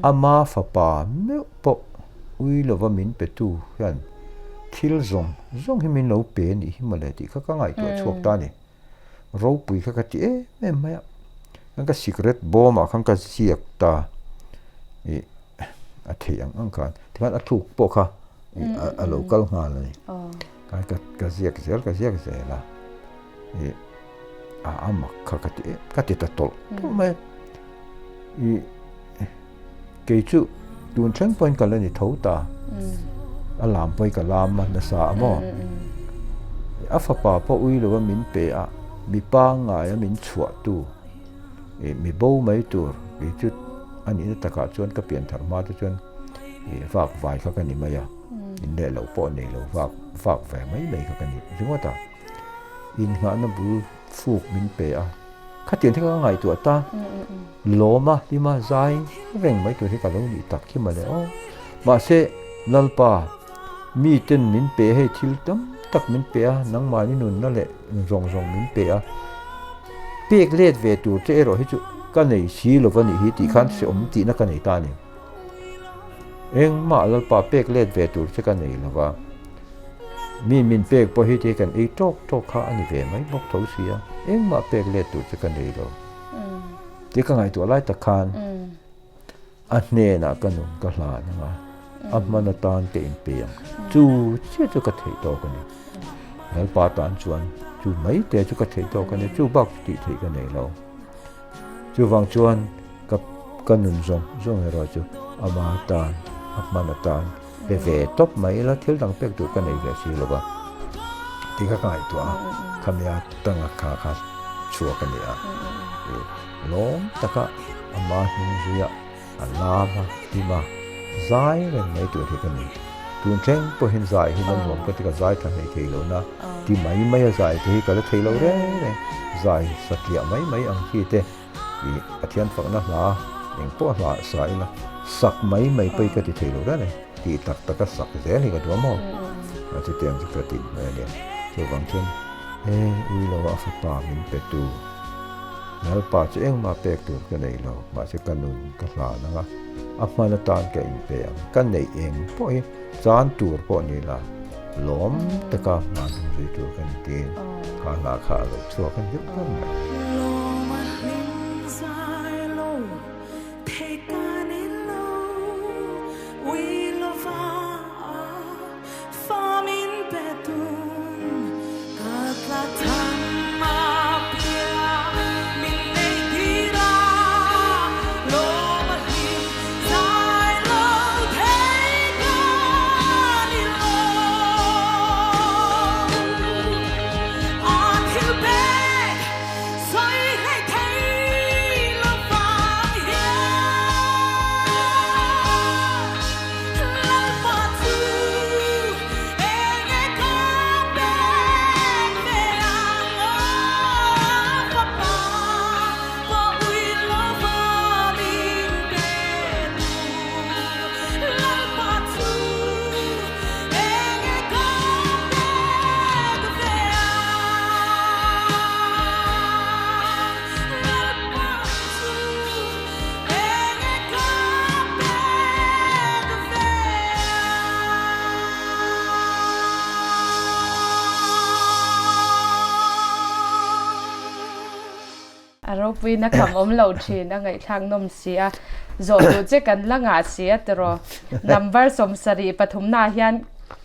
Ama fapa meuh pawh ui lova min petu hian thil zawng zawng hi min lo pe a nih hi mawle tih kha ka ngaihtuah chhuak ta a ni. Ropui kha ka ti em em mai a. Khan ka sikret bawmah khan ka ziak ta ih a theih ang ang khan tikhan a thuk pawh kha a lo kal nghal a ni. Ka ziak zel ka ziak zel a ih. A a mak kha ka ti ka ti ta tawlh tawlh mai a. I kei chu tun thleng pawhin ka la ni tho ta. A lam pawhin ka lam a nasa a maw. A fapa pawh ui lova min pe a, mi pangngai a min chhuah tu, i mi bo mai tur kei chu a nihna takah chuan ka pian thar hma te chuan i vak vai kha ka ni mai a. In leh loh pawh nei lo vak vak ve mai mai kha ka ni ringawt a. Innghahna bul fuk min pe a, khatiang te kha ka ngaihtuah ta, lawm a, hlima zai reng mai tur hi ka lo nih tak hi mawle aw. Mahse, Lalpa, miten min pe hei thil tam tak min pe a, nangmahni nunna leh zawng zawng min pe a, pek let ve tur che erawh hi chu ka nei si lo va nih hi tih khan hreawm tihna ka nei ta a ni. Engmah Lalpa pek let ve tur che ka nei lo va, mi min pek pawh hi te kan ei tawk tawk kha a ni ve mai bawk tho si a, engmah pek let tur che ka nei lo. Tih ka ngaihtuah lai tak khan a hnenah ka nun ka hlan ang a, a hman atan ka inpe ang. Chu chiah chu ka theih tawk a ni. Lalpa tan chuan chu mai te chu ka theih tawk a ni, chu bak chu tih theih ka nei lo. Chuvang chuan ka ka nun zawng zawng erawh chu ama tan, a hman atan pe ve tawp mai ila thil dang pek tur ka nei ve si lo va tih kha ka ngaihtuah a, khamia tanga kha kha chhuak a ni a, ih lawm taka ama hnung zuia A lam a, hlim a, zai reng mai tur hi ka ni. Tun thleng pawhin zai hi la nuam ka ti, ka zai tha hlei thei lo na ti mai mai a zai te hi ka la thei lo reng reng. Zai satliah mai mai ang chi te ih Pathian fakna hla Eng pawh hla sa ila sak mai mai pawh hi ka ti thei lo reng a ni. Tih tak taka sak zel hi ka duh a maw? A chutiang chu ka tih mai a nia. Chuvang chuan he ui lo a fapa min pe tu Lalpa chu engmah pek tur ka nei lo, mahse ka nun ka hlan ang a, a hman atan ka inpe ang. Ka neih eng pawh hi chan tur pawh ni la, lawm taka hman hun zui tur ka ni tiin kha hla kha a lo chhuak a ni deuh ber mai. Lawm a hlim zai lo, thei ka ni lo, ui lova fa min pe tun, ka tla tham a piang min nei tir a, lawm a hlim zai lo thei ka ni lo. A thil pek sawi hlei thei lo vang hian. Lalpa chu eng e ka pek ve ang aw fapa pawh ui lova min pe tu. Lalpa chu eng e ka pek ve ang Lalpa chu eng e ka pek ve ang. A ropuina kham awm lo thin a ngaihthlak nawm si a, zawh duh che kan la ngah si a tiraw. Number 73 ah hian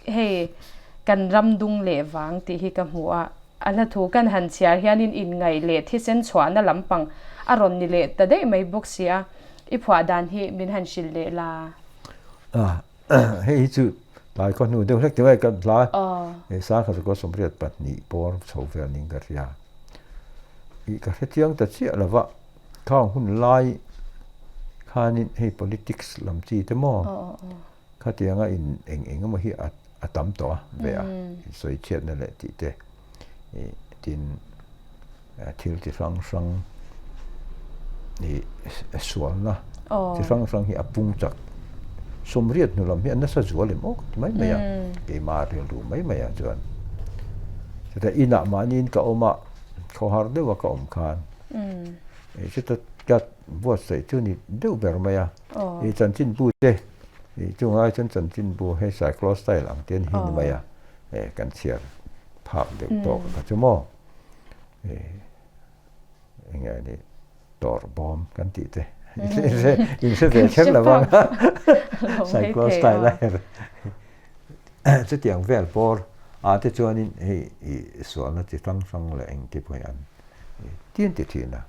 hei kan ram dung leh vang tih hi ka hmu a, a hla thu kan han chhiar hianin inngaih leh thisen chhuahna lampang a rawn ni leh ta daih mai bawk si a, i phuah dan hi min han hrilh leh la. Hei hi chu tlai khaw hnu deuh hlek ti mai kan hla he sangkhat zakua 82 bawr chho vel ning ka hria. I ka hre chiang ta chiah lova khang hun lai khanin hei politics lam chi te maw khatianga in eng eng emaw hi a tam tawh a ve a sawi chhiatna leh tih te tin thil chi hrang hrang ih sualna chi hrang hrang hi a pung chak 80 hnu lam hi a nasa zual em aw ka ti mai mai a keimah rilru mai mai ah chuan chutah inah mahniin ka awm a khawhar deuh a ka awm khan ih chuta ka buatsaih chu ni deuh ber mai a ih chanchinbu te ih chungah chuan chanchinbu hei cyclostyle ang te hi ni mai a kan chhiar phak deuh tawk kha chu maw. Eng nge ni tawr bawm kan tih te in hre ve kher lo ang cyclo style a her chutiang vel bawr ah te chuanin hei i sualna chi hrang hrang leh eng te pawh hi an tin ti thin a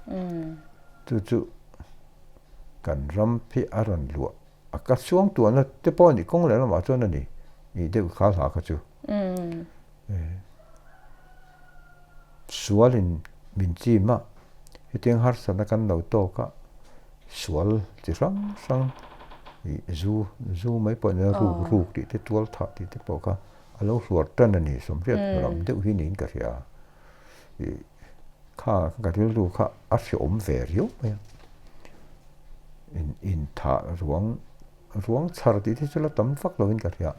chu chu kan ram hi a rawn luah a ka suang tuahna te pawh a nih kawng leh lamah chuan a ni ih deuh kha hla kha chu. Sualin min chim a, hetiang harsatna kan lo tawk a, sual chi hrang hrang ih zu zu mai pawh nia ruk ruk tih te tual thah tih te pawh kha a lo hluar tan a ni 80 lam deuh hi niin ka hria ih kha ka rilru kha a hreawm ve riau mai a, in inthah ruang ruang chhar tih te chu la tam vak lovin ka hria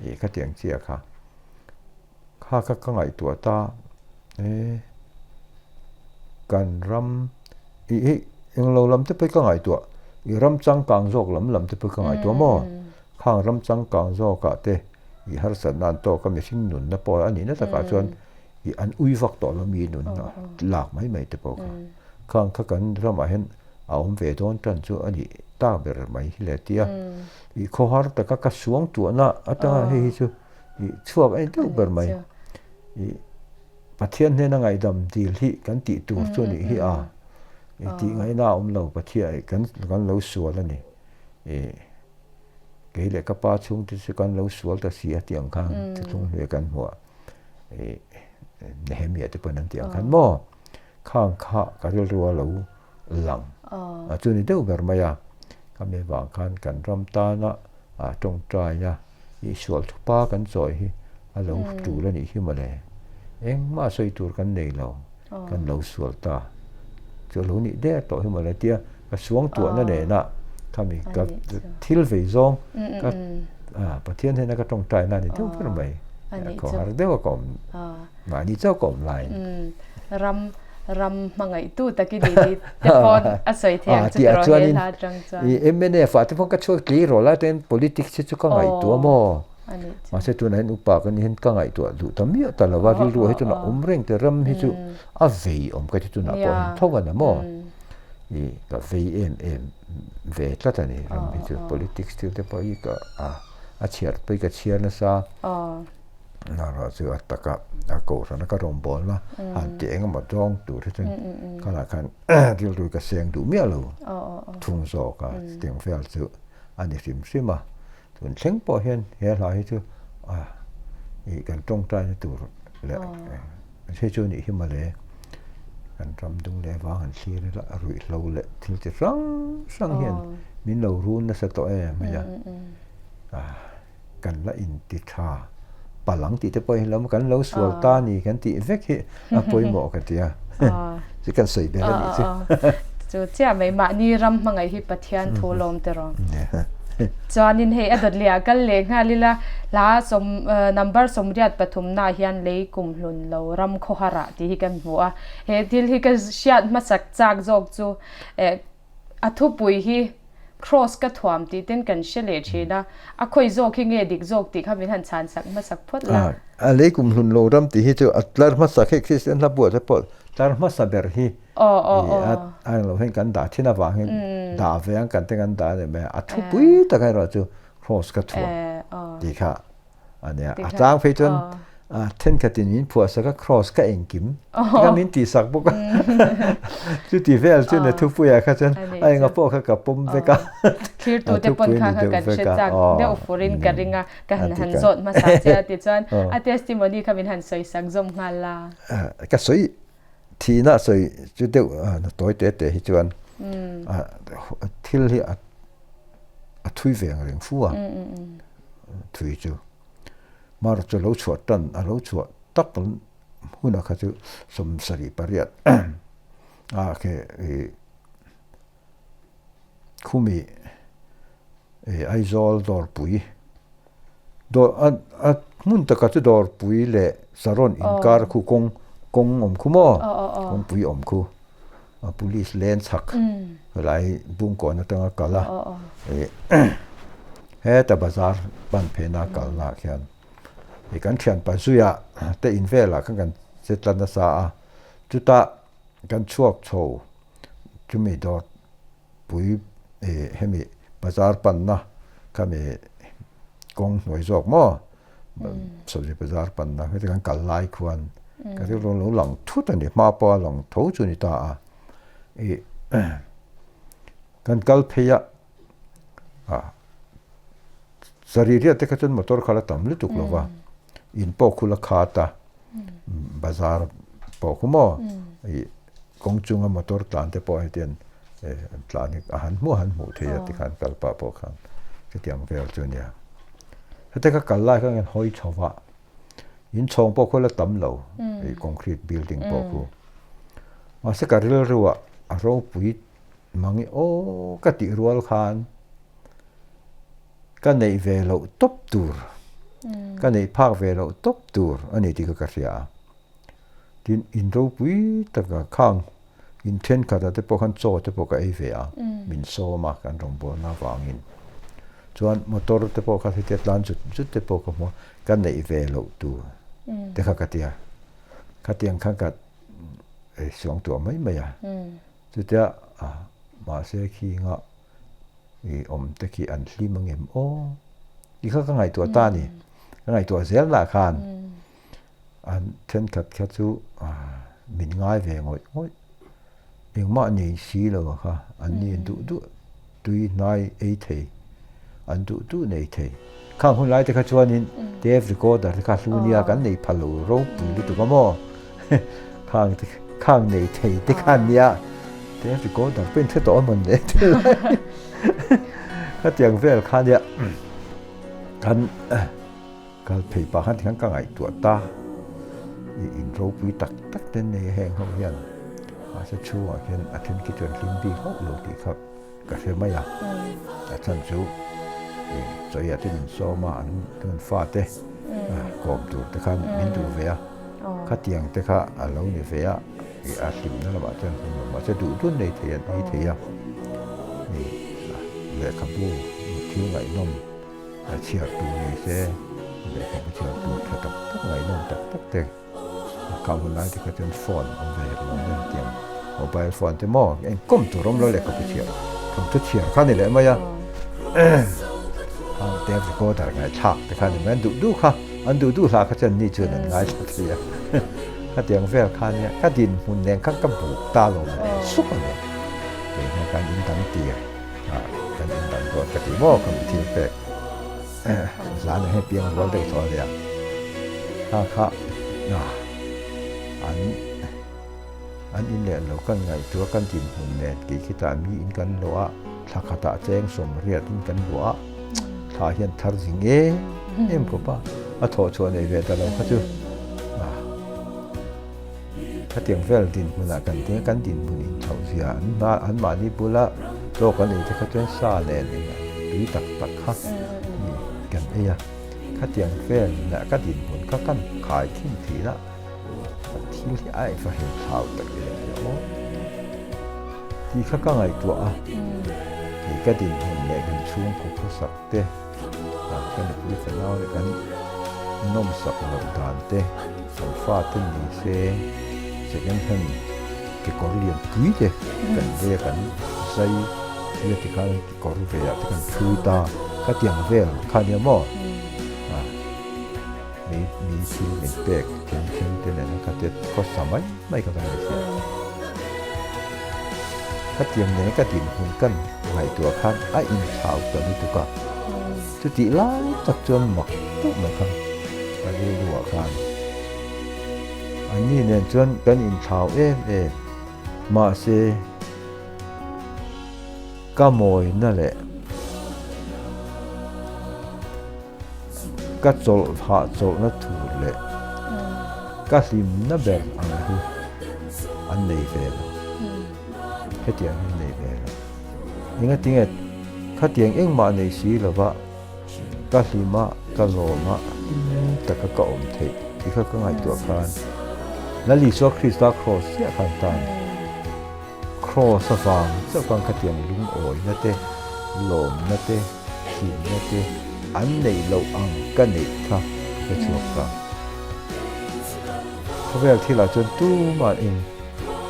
ih khatiang chiah kha. Kha kha ka ngaihtuah ta e, kan ram i hei englo lam te pawh hi ka ngaihtuah i ram changkang zawk lam lam te pawh hi ka ngaihtuah maw khang ram changkang zawkah te i harsatna an tawk a mihring nunna pawh a nihna takah chuan i an ui vak tawh lo mi nunna lak mai mai te pawh kha khang kha kan ramah hian a awm ve dawn tan chu a nih tak ber mai hi le tia i khawhar taka ka suangtuahna atanga hei hi chu. Ih chhuak a ni deuh ber mai. Ih Pathian hnena ngaihdam dil hi kan tih tur chu a nih hi a. Ih tih ngaihna a awm lo Pathian ih kan kan lo sual a ni. Ih kei leh ka pa chhungte chu kan lo sual ta si a tih ang khan thuthlung hlui kan hmuh a. Ih Nehemiah te pawhin an tih ang khan maw khang kha ka rilru a lo lang a chu ni deuh ber mai a. Khami vang khan kan ram tana a tawngtai a. I sual thupa kan chawi hi a lo tul a nih hi mawle. Engmah sawi tur kan nei lo, kan lo sual ta. Chu a lo nih der tawh hi mawle tia Ka suangtuahna nena khami ka thil vei zawng ka Pathian hnena ka tawngtaina a ni deuh ber mai. Khawhar deuha ka awm mahni chauh ka awm laiin. Ram ram hmangaihtu tak i ni tih te pawh a sawi thei ang chu tiraw he hla atang chuan. Mnf ah te pawh ka chhuak tli rawh lai ten politics hi chu ka ngaihtuah maw. Mahse tunah hian upa ka nih hian ka ngaihtuah duh ta miah ta lo a, rilru hi tunah awm reng te ram hi chu a vei awm ka ti tunah pawh hian tho a na maw. I ka vei em em ve tlat a ni ram hi chu politics thil te pawh hi ka a chhiar pawh hi ka chhiar nasa erawh chu a taka a kohhrana ka rawngbawlna han tih eng emaw dawng tur hi chuan khalah khan rilru ka seng duh miah lo thung zawk a chutiang vel chu a ni hrim hrim a. Tun thleng pawh hian he hla hi chu ih kan tawngtaina tur leh hei chu anih hi mawle kan ram dung leh vang han thlir ila a ruihhlo leh thil chi hrang hrang hian min lo run nasa tawh em mai a kan la inti tha palang tih te pawh hi lam kan lo sual ta ni kan tih vek hi a pawimawh ka ti a chu kan sawi ber a nih chu. Chu chiah mai mahni ram hmangaih hi Pathian thu lawm te rawh. Chuanin hei a dawt leh ah kal leh nghal ila hla sawm number 83 na hian lei kum hlun lo ram khawhar ah tih hi kan hmu a. He thil hi ka hriat hmasak chak zawk chu A thupui hi Cross ka thuam tih ten kan hre leh thin a, a khawi zawk hi nge dik zawk tih kha min han chhan sak hmasak phawt la. A lei kum hlun lo ram tih hi chu a tlar hmasa khi Kristian hla buah te pawh tlar hmasa ber hi a ang lo hian kan dah thin avangin dah ve ang kan te kan dah a ni mai a, a thupui tak erawh chu Cross ka thuam tih kha A nia, a tlang phei chuan thenkhatin min phuahsak a, cross ka engkim tikha min tihsak bawk a. Chuti vel chu na thupuiah kha chuan a enga pawh kha ka pawm vek a. Thlirtute pawn kha kha kan hre chak deuh furin ka ring a, ka han han zawt hmasa che a tichuan a testimony kha min han sawisak zawm nghal la. Ka sawi thihna sawi chu deuh tawi te te hi chuan thil hi a a thui ve ang reng fu a, thui chu mar chu lo chhuah tan a lo chhuah tak hunah kha chu 78 a khi ih khumi ih Aizawl dawrpui dawr a a hmun takah chu dawrpui leh Saron inkar khu kawng kawng awm khu maw kawngpui awm khu. Police len chhak helai Bungkawn atanga kal a ih heta bazar pan phena kalna ah khian ih kan thianpa zuia te in velah khan kan che tla nasa a chutah kan chhuak chho chumi dawr pui ih hemi bazar panna khami kawng hnuai zawk maw Sabzi bazar panna heti kan kal lai khuan ka rilru lo lang thut a ni hma pawha lang tho chu a ni ta a ih kan kal phei a ah sarih riat te kha chuan motor kha la tam lutuk lo va in pawh khu la khat a bazar pawh khu maw ih kawng chunga motor tlan te pawh hetiang an tlan hi a han hmuh a han hmuh theih a tikhan kal pah pawh khan chutiang vel chu a nia. Heta ka kal lai khan hawi chho va, in chhawng pawh khu la tam lo, hei concrete building pawh khu. Mahse ka rilru ah a ropui mang i aw ka tih rual khan ka neih ve loh tawp tur, ka neih phak ve loh tawp tur a ni tih kha ka hria a. Tin, in ropui taka khang In thenkhatah te pawh khan chaw te pawh ka ei ve a, min sawm a kan rawngbawlna avangin. Chuan motor te pawh kha hetia tlan zut zut te pawh ka hmu a, ka neih ve loh tur te kha ka ti a. Khatiang khan ka suang tuah mai mai a. Chutia mahse khinga i awm te khi an hlim angem aw tih kha ka ngaihtuah ta a ni. Ka ngaihtuah zel lah khan. An thenkhat kha chu min ngai ve ngawih ngawih. Engmah nei si lo a kha an ni duh duh tui hnai ei thei, an duh duh nei thei. Khang hun lai te kha chuanin tape recorder te kha hlu nia kan nei pha lo ropui lutuk a maw? Khang te khang nei thei te kha an nia tape recorder pawhin hre tawh a mawn le khatiang vel kha nia kan Kal phei pah khan tikhan ka ngaihtuah ta, i in ropui tak tak te nei heng ho hian. Mahse chhungah khian a then khi chuan hlim bik hauh lo tih kha ka hre mai a. A chhan chu chawiah te min sawm a, an an fate kawm tur te khan min duh ve a. Khatiang te kha a lo ni ve a, a hlimna lamah chuan hlim lo mahse duh dun nei thei an ei thei a. Lehkhabu thil ngaihnawm chhiar tur ni se, lehkhabu chhiar tur tha tak tak ngaihnawm tak tak te. Ka hun lai te kha chuan phone awm ve hek lo nen tiang mobile phone te maw eng kawm tur awm lo lehkhabu chhiar thawmhnaw chhiar kha ni leh mai a khang tape recorder ngaihthlak te kha ni mai an duh duh kha an duh duh hlah kha chuan ni chuan an ngaithla thei a khatiang vel kha nia ka dinhmun nen khan ka buk ta lo mai sup a ni kei hian kan in dang tir kan in dang dawn ka ti maw ka mi thil pek. Zan ah hian piang rual deuh tawh a nia. Kha kha an an in leh lo kan ngaihtuah kan dinhmun nen kei khitah mi in kan luah a, thla khatah cheng sawmriat in kan luah a, thla hian thar zing em em khawp a, a thawh chhuah nei ve ta lo kha chu khatiang vel dinhmunah kan ding a, kan dinhmun inchhoh zia an hma anmahni bula chaw kan ei te kha chuan sa nen eng tui tak tak kha ni kan ei a, khatiang vel nah ka dinhmun kha kan khai thin thin a, thil hi a va hel thlau tak em em aw tih kha ka ngaihtuah a, kei ka dinhmun leh kan chhungkaw khawsak te. Ka nupui fanau leh kan nawmsak loh dan te, kan fate ni se second hand kekawr lian pui te kan lei a, kan zai tia tikhan kekawr ve ah te kan thui ta, khatiang vel kha nia maw? Mi mi thil min pek then then te nena kha te khawsa mai mai kha kan ni sia. Khatiang nena ka dinhmun kan ngaihtuah khan a inthlau ta lutuk a. Chutih lai tak chuan mak deuh mai kha ka rilruah khan anni nen chuan kan inthlau em em. Mahse, ka mawina leh Ka chawlh hah chawlhna tur leh ka hlimna ber ang hi an nei ve lo. Hetiang hi an nei ve lo. Engatinge khatiang engmah nei si lova ka hlima ka lawma hlim taka ka awm theih tih kha ka ngaihtuah khan Lal Isua Krista Kraws chiah khan tan Kraws avang chauh khan khatiang lungawina te, lawmna te, hlimna te an neih loh ang ka neih kha ka hre chhuak ta. Khawvel thilah chuan tumah eng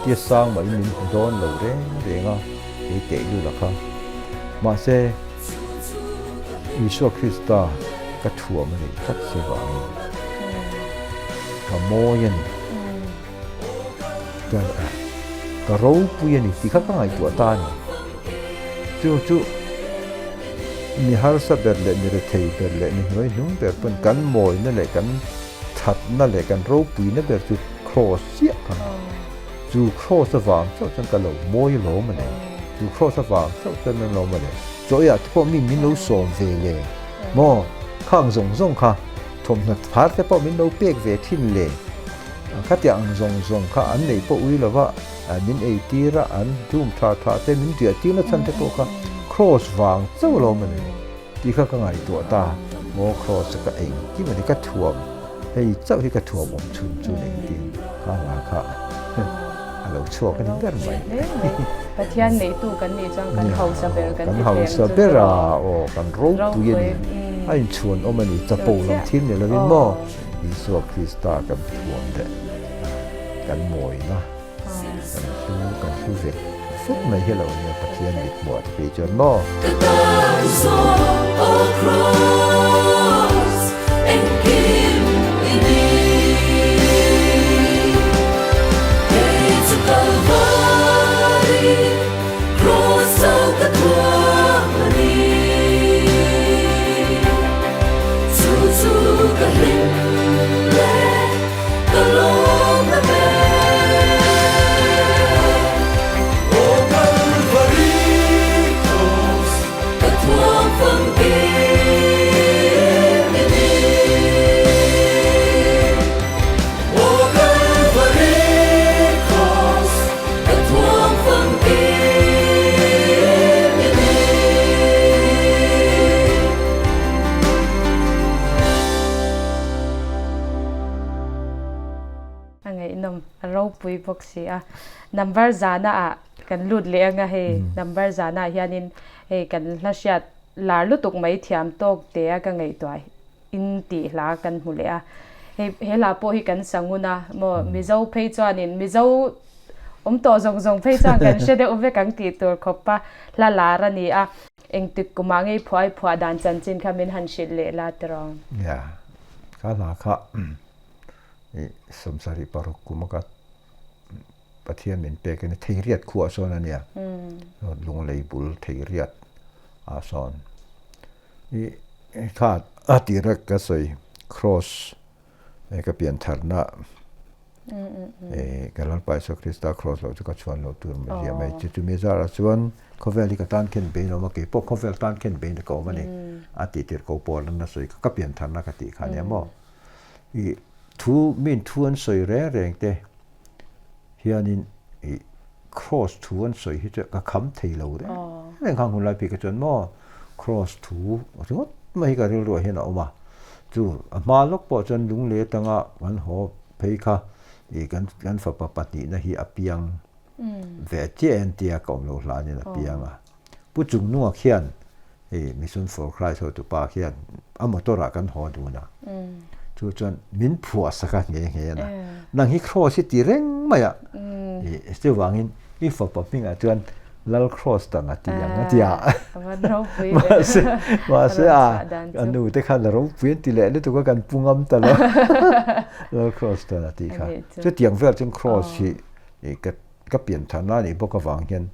tia sang mahin min hmu dawn lo reng reng a, kei teh lut a kha. Mahse, Isua Krista ka thuam a nih tlat si vangin ka mawi a ni. Ka ropui a ni tih kha ka ngaihtuah ta a ni. Chu chu mi harsa ber leh mi rethei ber leh mi hnuai hnung ber pawn kan mawina leh kan thatna leh kan ropuina ber chu kraws chiah kha a ni. Chu kraws avang chauh chuan ka lo mawi lawm a ni. Chu kraws avang chauh chuan an lawm a ni. Chawiah te pawh mi min lo sawm ve le maw? Khang zawng zawng kha thawmhnaw thar te pawh min lo pek ve thin le. Khatiang ang zawng zawng kha an neih pawh ui lova, min ei tir a, an dum tha tha te min riah tir na chhan te pawh kha Kraws vang chauh lo awm a ni tih kha ka ngaihtuah ta. Maw Kraws chu ka engkim a ni, ka thuam hei chauh hi ka thuam awm chhun chu ni tiin kha hla kha a lo chhuak a ni ber mai. Pathian neitu kan nih chuan kan hausa ber kan ti thei ang chu. Kan hausa ber a, aw kan ropui a ni, a inchhuan awm a ni, chapo lam thil ni lovin maw. Isua Krista kan thuam leh kan mawina, kan hlu, kan hlu vek vek mai hi lo nia Pathian mit hmuh ah te phei chuan maw? Ka tan zawng aw Kraws engkim i ni. Kei chu Kalvari Kraws cho ka thuam a ni. Chu chu ka hlim leh ka lawm na ber. Aw Kalvari Kraws ka thuam famkim i. ngaihnawm a ropui bawk si a. Number zana ah kan lut leh anga hei number zana ah hianin hei kan hla hriat lar lutuk mai thiam tawk te a ka ngaihtuah in tih hla kan hmu leh a. Hei he hla pawh hi kan sa ngun a maw Mizo phei chuanin Mizo awm tawh zawng zawng phei chuan kan hre deuh vek ang tih tur khawp a hla lar a ni a. Engtik kumah ngei phuah i phuah dan chanchin kha min han hrilh leh la tiraw? Nia, ka hla kha i 76 kum a ka Pathian min pek a ni, Theiriat khuah sawn a nia, Lunglei bul Theiriat ah sawn. I kha a tira ka sawi Cross ka piantharna ka Lalpa Isua Krista Cross loh chu ka chhuan loh tur mai zia mai. Chu chumi zarah chuan khawvel hi ka tan khen bein a awm a, kei pawh khawvel tan khen bein ka awm a ni a tih tirh ko pawl an la sawi kha ka piantharna ka tih kha nia maw. I thu min thu an sawi reng reng te hianin i Cross thu an sawi hi chu ka kham thei lo reng reng khang hun lai phei kha chuan maw Cross thu ringawt mai hi ka rilruah hian a awm a, chu a hma lawk pawh chuan lunglei atanga kan haw phei kha ih kan kan fapa pahnihna hi a piang ve chiah en tia ka awm lo hlanin a piang a, Pu Chungnunga khian hei Mission for Christ hotupa khian a motor ah kan haw dun a, chu chuan min phuah sak a nghe nghe a na, nang hi Cross hi ti reng mai a, ih chuvangin i fapa hmingah chuan Lal Cross tang a ti ang a ti a, mahse mahse a a nu te khan a ropui an ti leh lutuk a kan pu ngam ta lo Lal Cross tang a tih kha, chutiang vel chuan Cross hi ka Ka pian than a nih bawk avang hian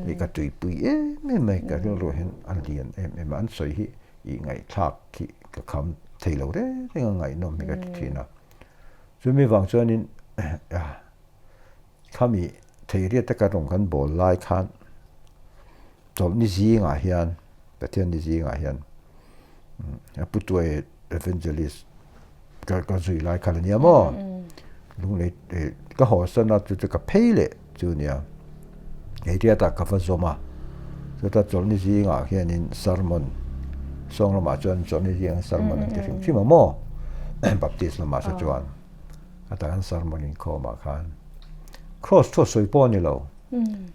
ih ka tuipui em em mai, ka rilru hian a lian em em a, an sawi hi ih ngaihthlak hi ka kham thei lo reng reng a ngaihnawm hi ka ti thin a. Chumi vang chuanin khami theiriat taka rawng kan bawl lai khan chawlhni zingah hian Pathianni zingah hian a pu tuai evangelist ka ka zui lai khan ania maw lunglei ka haw san a chu chu ka phei leh chu nia hei riat ah ka va zawm a chuta chawlhni zingah hianin sermon sawng lamah chuan chawlhni zingah sermon an ti hrim hrim a maw baptist lamah saw chuan a tah hian sermon inkhawm ah khan cross thu a sawi pawh a ni lo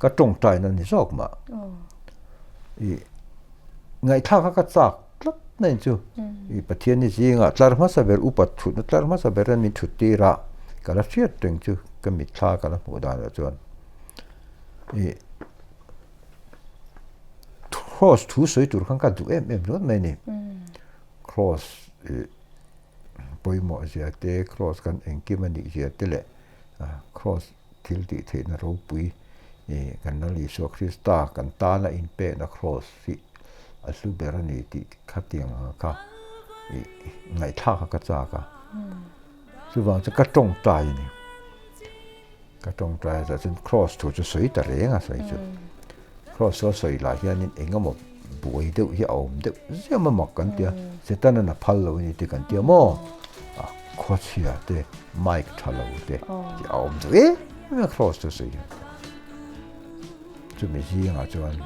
ka tawngtaina a ni zawk mah. I ngaihthlak kha ka chak tlat na in chu i Pathian ni zingah tlar hmasa ber upa thutna tlar hmasa ber an min thut tir a ka la hriat reng chu ka mitthla ka la hmuh dan ah chuan i cross thu sawi tur khan ka duh em em ringawt mai a ni cross i pawimawh zia te cross kan engkim a nih zia te leh cross Thil tih theihna ropui i kan Lal Isua Krista kan tana inpekna kraws hi a hlu ber a ni tih khatiang ang kha i ngaihthlak a ka chak a. Chuvang chu ka tawngtai a ni. Ka tawngtai a zah chuan kraws thu chu sawi ta reng a sawi chu. Kraws chu a sawi lah hianin eng emaw buai deuh hi a awm deuh ziam a mak kan tia, Setanan a phal lo a ni te kan tia maw? A khawchhia te mic tha lo te tih a awm deuh em em a Kraws chu sawi hian. Chumi zingah chuan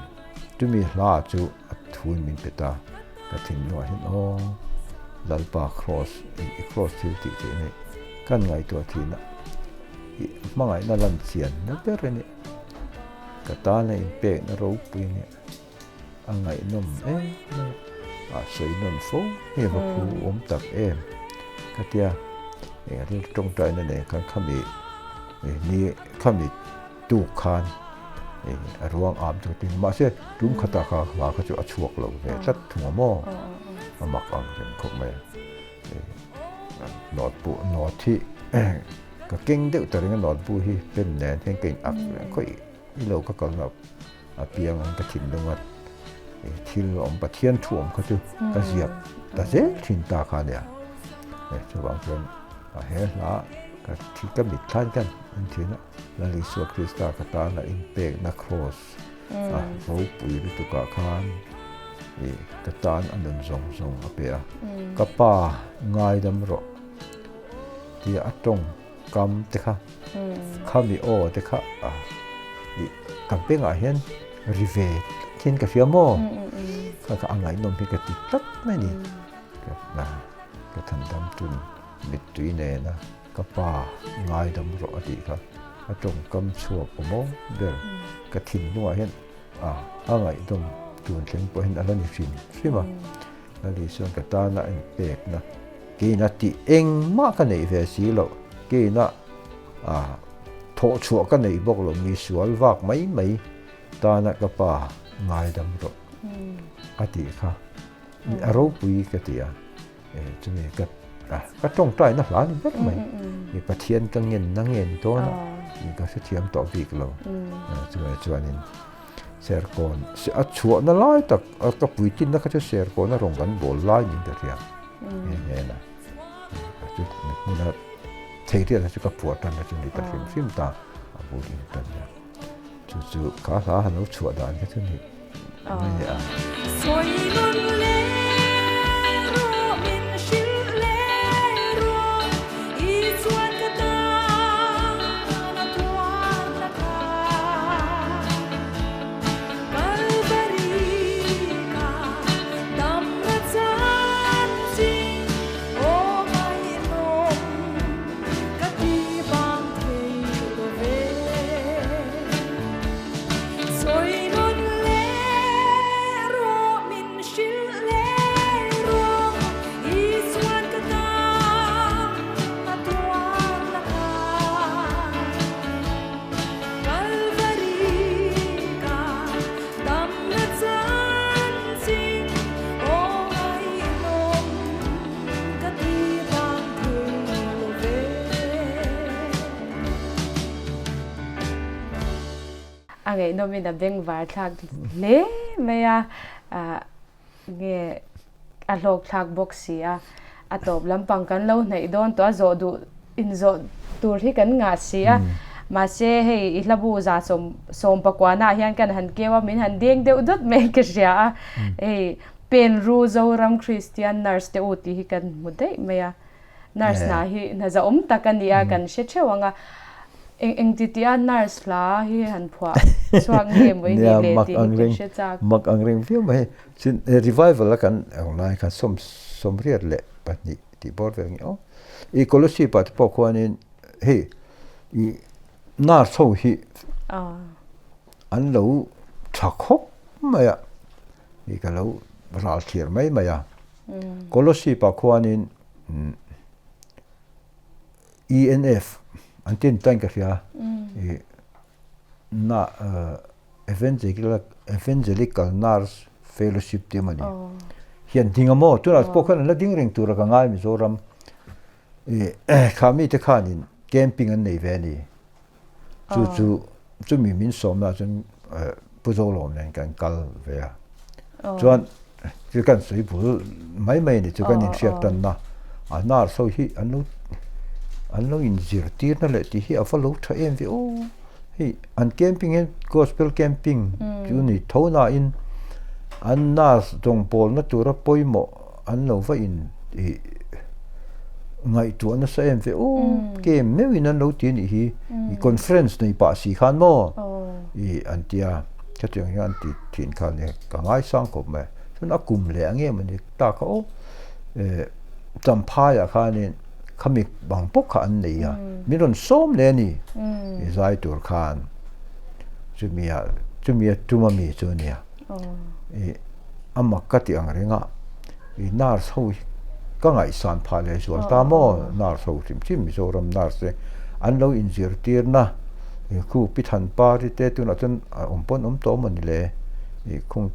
chumi hla chu a thuin min pe ta, ka thinlungah hian aw Lalpa Kraws i Kraws thil tih theih a ni, kan ngaihtuah thihna i hmangaihna lan chian na ber a ni. Ka tana inpekna ropui nia a ngaihnawm em mai a, a sawi nawn fo nge va phu awm tak em ka tia eng a thil tawngtaina nen khan khami ni khami tuk khan a ruang am chu ka ti mahse tum khatah kha hla kha chu a chhuak lo ve tlat thung a maw a mak ang reng khawp mai a note bu note hi Ka keng deuh ta reng a notebook hi pen nen hian ka in ak reng khawi i lo ka kalna a piang ang ka thinlung a thil awm Pathian thu awm kha chu ka ziak ta zel thin ta kha nia chuvang chuan a he hla ka thi ka mit thlan khan an thin a Lal Isua Krista ka tana inpekna cross a ropui lutukah khan ka tan a nun zawng zawng a pe a ka pa ngaidam rawh. Tia a tawng kam te kha khami aw te kha i ka bengah hian ri ve tlat hian ka hria maw kha kha a ngaihnawm hi ka ti tlat mai a ni ka than dam tun mittui nena. Ka pa ngaidam rawh a tih kha a tawngkam chhuak awm ber ka thinlungah hian a a ngaihdawm tun thleng pawh hian a la ni hrim hrim a. Lali chuan ka tana en pekna keina tih engmah ka neih ve si loh keina a thawh chhuah ka neih bawk loh mi sual vak mai mai tana ka pa ngaidam rawh a tih kha a ropui ka ti a. Chumi ka ka tawngtaina hla ni ber mai. I Pathian ka ngen na nge ni dawn a, ka hrethiam tawh bik lo. Chumi chuanin Serkawn a chhuahna lai tak ka puitinna kha chu Serkawn a rawn kan bawl lai niin ka hria. He hnena chu hmuna thei riat chu ka phuah tan na chu ni ta hrim hrim ta a bul in tan a. Chu chu ka hla han lo chhuah dan kha chu ni. A ngaihnawmin a bengvar thlak hle mai a, nge a hlawk thlak bawk si a, a tawp lampang kan lo hnaih dawn tawh a, zawh duh inzawh tur hi kan ngah si a, mahse hei i hlabu za sawm sawm pakuana ah hian kan han keu a, min han deng deuh dawt mai ka hria a, hei Penru Zoram Kristian Nurse te u tih hi kan hmu daih mai a. Nurse hna hi hna zahawm tak a nia kan hre theuh ang a. Eng eng ti tia nurse hla hi han phuah chhuak nge maw i nih le tih hi kan hre chak. Mak ang reng viau mai. Chin revival a kan ang lai khan sawm sawmriat leh pahnih tih bawr vel nge aw. I Kolosip ah te pawh khuanin hei i nurse ho hi an lo tha khawp mai a. I ka lo ral thlir mai mai a. Kolosip ah khuanin ENF an tin tain ka hria i na Evangelical Nurse Fellowship tih emaw ni hian ding a maw tunah pawh khan an la ding reng tur a ka ngai Mizoram i kha mite khanin camping an nei ve a ni. Chu chu chumi min sawmna chuan Pu Zolawm nen kan kal ve a. Chuan chu kan sawi bul mai mai a ni chu kan inhriat tanna a nurse ho hi an lo an lo inzirtirna leh tih hi a va lo tha em ve aw. Hei an camping hian gospel camping chu ni tho nain an nurse rawngbawlna tura pawimawh an lo va in ih ngaihtuah nasa em ve aw kem meuhin an lo ti a nih hi i conference nei pah si khan maw ih an tia khatiang hian an ti thin kha nia ka ngaisang khawp mai chuan a kum leh ang em ani ta kha aw eh champhaiah khanin khami bang pawh kha an nei a min rawn sawm leh a ni i zai tur khan chumi ah chumi a tum ami chu a nia ih. A mak ka ti ang reng a, i nurse ho hi ka ngaihsan phah leh zual ta maw? Nurse ho hrim hrim Mizoram nurse te an lo inzirtirna i khu Pi Thanpari te tunah chuan a awm pawn awm tawh maw ni le? I khung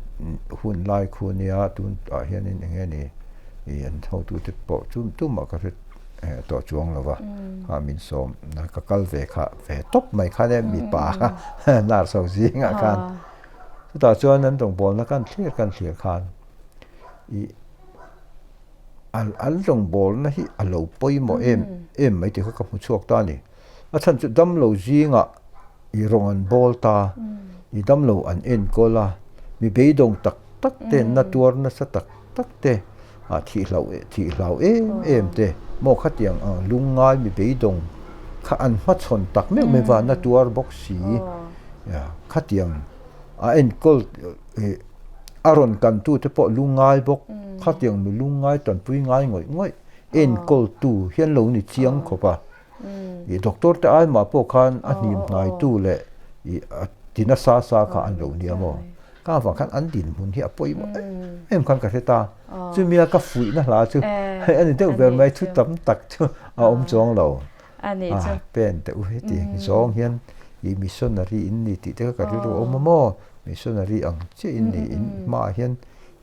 hun lai khu nia tunah hianin eng nge ni i an hotute pawh chu tumah ka hre tawh chuang lo va, kha min sawm ka kal ve kha ve tawp mai khan e mipa nurse ho zingah khan. Chutah chuan an rawngbawlna kan thlir kan thlir khan ih an an rawngbawlna hi a lo pawimawh em em mai tih kha ka hmu chhuak ta a ni. A chhan chu damlo zingah ih rawng an bawl ta, ih damlo an enkawl a, mi beidawng tak tak te, na tuar nasa tak tak te, ah thih hlau thih hlau em em te maw khatiang ang lungngai mi beidawng kha an hmachhawn tak meuh mai va na tuar bawk si. Khatiang a enkawl ih a rawn kantu te pawh lungngai bawk khatiang mi lungngai tanpui ngai ngawih ngawih enkawltu hian lo ni chiang khawp a. I doctor te ai mah pawh khan a hnim hnaitu leh i a ti nasa sa kha an lo nia maw? Ka avang khan an dinhmun hi a pawimawh em em khan ka hre ta. Chumia ka fuihna hla chu hei a ni deuh ber mai, thu tam tak chu a awm chuang lo. A pen teh u heti zawng hian i missionary in ni tih te kha ka rilru a awm a maw? Missionary ang chiah in ni in hmaah hian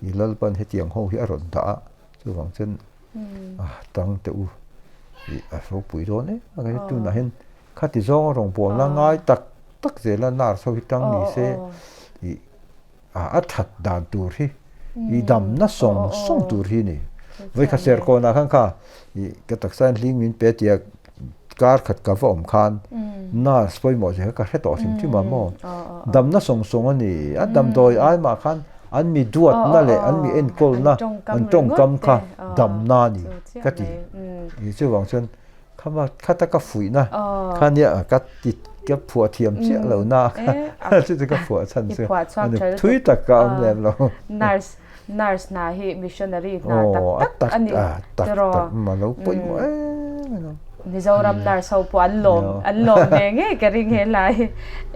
i Lalpan hetiang ho hi a rawn dah a, chuvang chuan a tang teh u ih a ropui dawn em a ka tunah hian khati zawnga rawngbawlna ngai tak tak zela nurse ho hi tang ni se ih a that dan tur hi ih damna sawng sawng tur hi a ni. Vawikhat Serkawnah khan kha ih ka taksa in hling min pe tia kar khat ka va awm khan nurse pawimawh zia kha ka hre tawh hrim hrim a maw damna sawng sawng a ni a damdawi ai mah khan an mi duatna leh an mi enkawlna an tawngkam kha damna a ni ka ti ih chuvang chuan khama khata ka fuihna kha nia ka ti ka phuah thiam chiah lo na kha chu chu ka phuah chhan chu thui tak ka awm lem lo. Nurse Nurse hna hi missionary hna tak tak a ni tiraw? Mizoram nurse ho pawh an lawm an lawm ve ngei ka ring he lai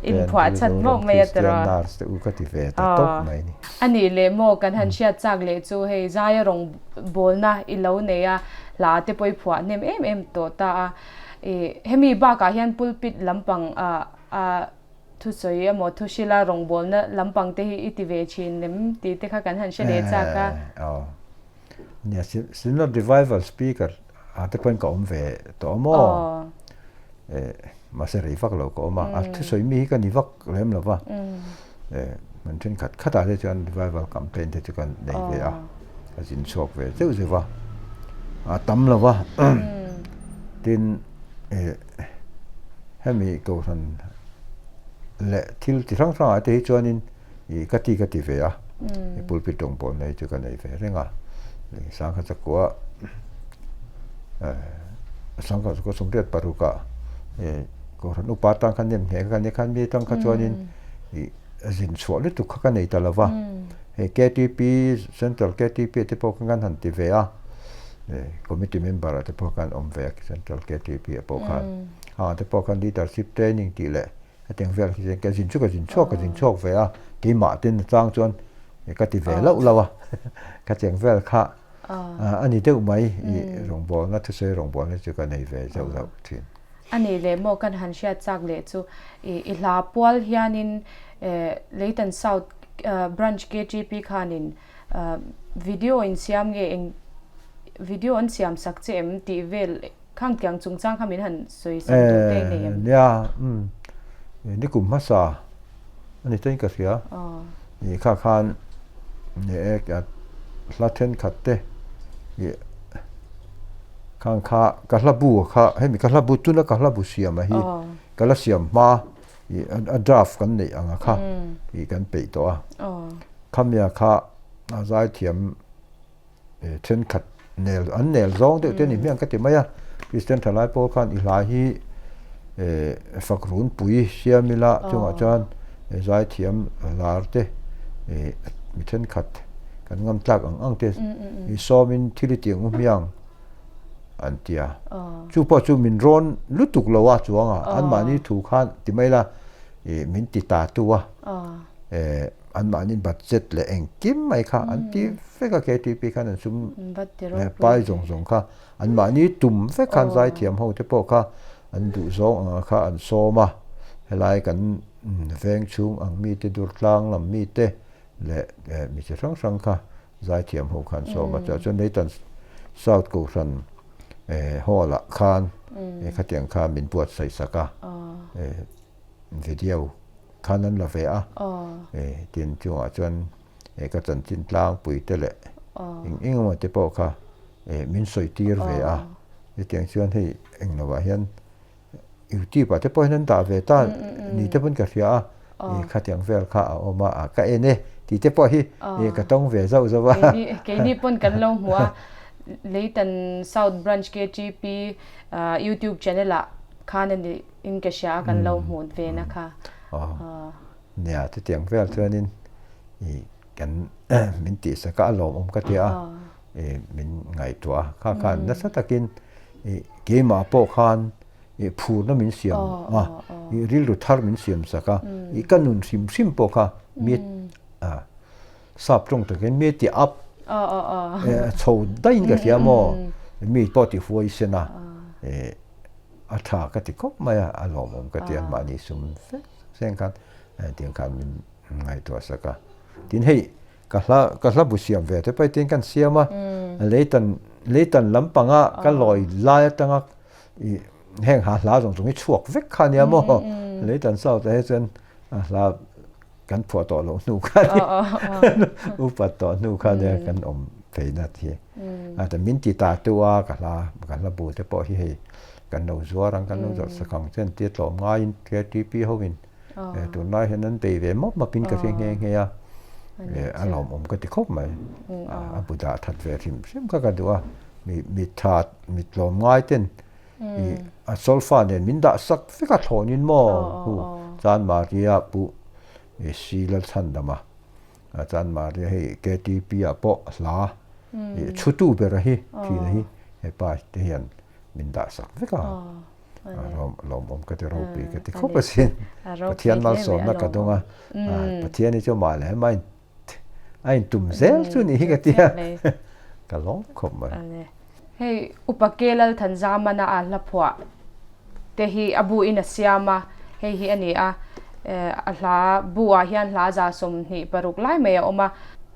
inphuah chhat mawk mai a tiraw? A nih leh maw kan han hriat chak leh chu hei zaia rawng bawlna i lo nei a hla te pawh i phuah hnem em em tawh ta a hemi bakah hian pulpit lampang ah Thusawi emaw thuhrila rawngbawlna lampang te hi i ti ve thin lem tih te kha kan han hre leh chak a. Aw. Nia, Synod Revival Speaker ah te pawhin ka awm ve tawh a maw? Eh, mahse rei vak lo ka awm a, a thusawi mi hi ka ni vak lem lo va. Eh, hmun thenkhat khatah te chuan Revival Campaign te chu ka nei ve a, ka zin chhuak ve zeuh zeuh va, a tam lo va. Tin, eh, Hemi kohhran leh thil chi hrang hrangah te hi chuanin ih ka ti ka ti ve a, i pulpit rawng pawh nei chu ka nei ve reng a, sangha chakua sangha chakua sawmriat parukah ih kohhran upa tan khan nem hneh kha nia khan mi atang kha chuanin ih zin chhuah lutuk kha ka nei ta lo va, hei ktp central ktp te pawh khan han ti ve a. Committee member ah te pawh khan awm ve a Central KTP ah pawh khan ah te pawh khan leadership training tih leh hetiang vel khi chuan ka zin chu ka zin chhuak ka zin chhuak ve a keimah ten chang chuan ka ti ve loh loh a khatiang vel kha a ni deuh mai i rawngbawlna thusawi rawngbawlna chu ka nei ve zeuh zauh thin. A nih leh maw kan han hriat chak leh chu i hla pual hianin Leitan South Branch KTP khanin Video in siam nge eng video an siam sak che em tih vel khang tiang chungchang kha min han sawi sak duh te nei em? Nia umm nikum hmasa a ni tain ka hria ih kha khan nih e hla thenkhat te ih khang kha ka hla bu kha hemi ka hla bu tuna ka hla bu siam a hi ka la siam hma ih a draft kan neih ang a kha ih kan peih tawh a khamia kha a zaithiam thenkhat nel an nel zawng deuh te a ni hmiang ka ti mai a Kristian thalai pawl khan i hla hi fak runpui siam ila chungah chuan zaithiam lar te mi thenkhat kan ngam tlak ang ang te i sawmin thil i tih ang u hmiang. an ti a. Chu pawh chu min rawn lutuk lo a chuang a, anmahni thu khan ti mai la ih min ti ta tu a, eh anmahni budget leh engkim mai kha an ti vek a KTP khan an sum leh pai zawng zawng kha anmahni tum vek khan zaithiam ho te pawh kha an duh zawng anga kha an sawm a, helai kan veng chhung ang mite Durtlang lam mite leh mi chi hrang hrang kha Zaithiam ho khan sawm a chuan chuan Nathan South Kohhran hall ah khan khatiang kha min buatsaih sak a video khan an la ve a tin chungah chuan ka chanchin tlangpui te leh eng eng emaw te pawh kha min sawi tir ve a hetiang chuan hei englo ah hian YouTube ah te pawh hian an dah ve ta ni te pawn ka hria a ih khatiang vel kha a awm a ka en e tih te pawh hi ih ka tawng ve zauh zauh a. Keini pawn kan lo hmu a Leitan South Branch KTP YouTube channel ah khan a ni in ka hria a kan lo hmuh ve na kha. Nia chutiang vel chuanin ih kan min tihsak a a lawmawm ka tia a ih min ngaihtuah a kha khan nasa takin ih keimah pawh khan. ih phurna min siam a, ih rilru thar min siam sak a, ih ka nun hrim hrim pawh kha mi a sap tawng takin mi ti up chho daihin ka hria maw mi pawh ti huai sen a ih a tha ka ti khawp mai a, a lawmawm ka ti a mahni sum vek seng khan tiang khan min ngaihtuah sak a, tin hei Ka hla ka hla bu siam ve te pawh tin kan siam a, leitan leitan lampanga ka lawi lai atanga ih heng ha hla zawng zawng hi chhuak vek kha nia maw, leitan south ah hi chuan a hla kan phuah tawh loh hnu kha nia upat tawh hnu kha nia kan awm phei nat hi. A min ti ta tu a ka hla ka hla bu te pawh hi hei kan lo zuar ang kan lo zawrh sak ang chuan tia tlawm ngaiin KTP ho in Tunlai hian an bei ve mawp mawpin ka hre nghe nghe a, a lawmawm ka ti khawp mai. A bu dah that ve hrim hrim kha ka duh a, mi tha mi tlawm ngai ten a solfa nen min dah sak vek a thlawnin maw hu Chan Maria pu Si Lalchhandama Chan Maria hei KTP ah pawh hla chhutu ber a hi thina hi hepa te hian min dah sak vek a. Lawmawm ka ti ropui ka ti khawp asin. Pathian malsawmna ka dawng a, Pathian hi chu mah leh mah a intum zel chu nih hi ka ti a, ka lawm khawp mai. Hei Upa Ke Lalthanzamana a hla phuah te hi a bu in a siam a, hei hi a ni a, a hla bu ah hian hla 26 lai mai a awm a.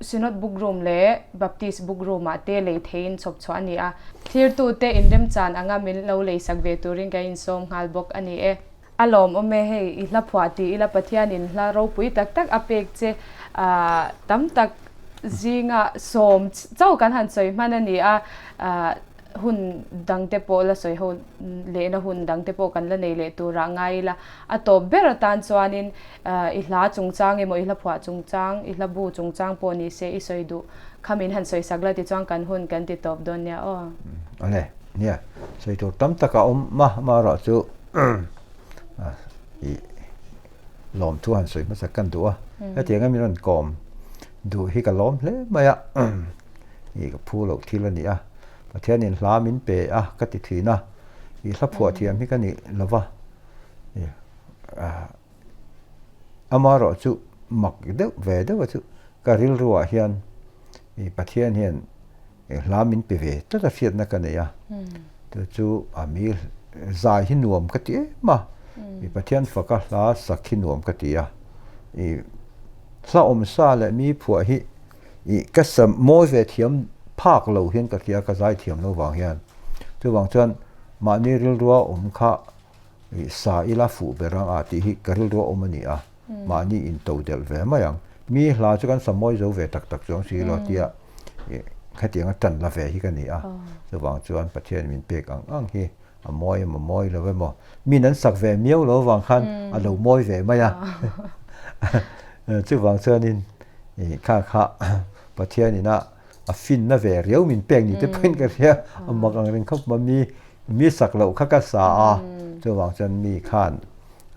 Synod Book Room leh Baptist Book Room ah te lei theiin chhawp chhuah a ni a. Thlirtute inremchan anga min lo leisak ve turin kan insawm nghal bawk a ni e. A lawmawm e, hei i hla phuah ti ila Pathianin hla ropui tak tak a pek che tam tak zinga sawm chauh kan han sawi hman a ni a, hun dangte pawh la sawi ho lehna hun dangte pawh kan la nei leh turah ngai ila a tawp ber atan chuanin i hla chungchang emaw i hla phuah chungchang i hla bu chungchang pawh ni se i sawi duh kha min han sawi sak la tichuan kan hun kan ti tawp dawn nia aw. Awle nia sawi tur tam tak a awm ma marawh chu i lawmthu han sawi hmasa kan duh a hetiang a min rawn kawm duh hi ka lawm hle mai a i ka phu loh thil a ni a Pathianin hla min pe a ka ti thin a i hla phuah thiam hi ka nih lo va amaherawh chu mak deuh ve deuh a chu ka rilruah hian i Pathian hian hla min pe ve tlat a hriatna ka nei a chu chu a mi zai hi nuam ka ti em a i Pathian faka hla sak hi nuam ka ti a i hla awmsa leh mi phuah hi i ka sa mawi ve thiam phak lo hian ka hria ka zai thiam lo vang hian chuvang chuan mahni rilrua awm kha i sa ila fuh ber ang a tih hi ka rilrua awm a ni a mahni in to delh ve mai ang mi hla chu kan sa mawi zo ve tak tak chuang si lo tia i hetianga tan la ve hi ka ni a chuvang chuan Pathian min pek ang ang hi a mawi emaw mawi lo emaw min an sak ve miau lo avang khan a lo mawi ve mai a chuvang chuanin i kha kha Pathian ina a finna ve riau min pek ni te pawhin ka hria a mak ang reng khawp mai mi mi sak loh kha ka sa a chuvang chuan mi khan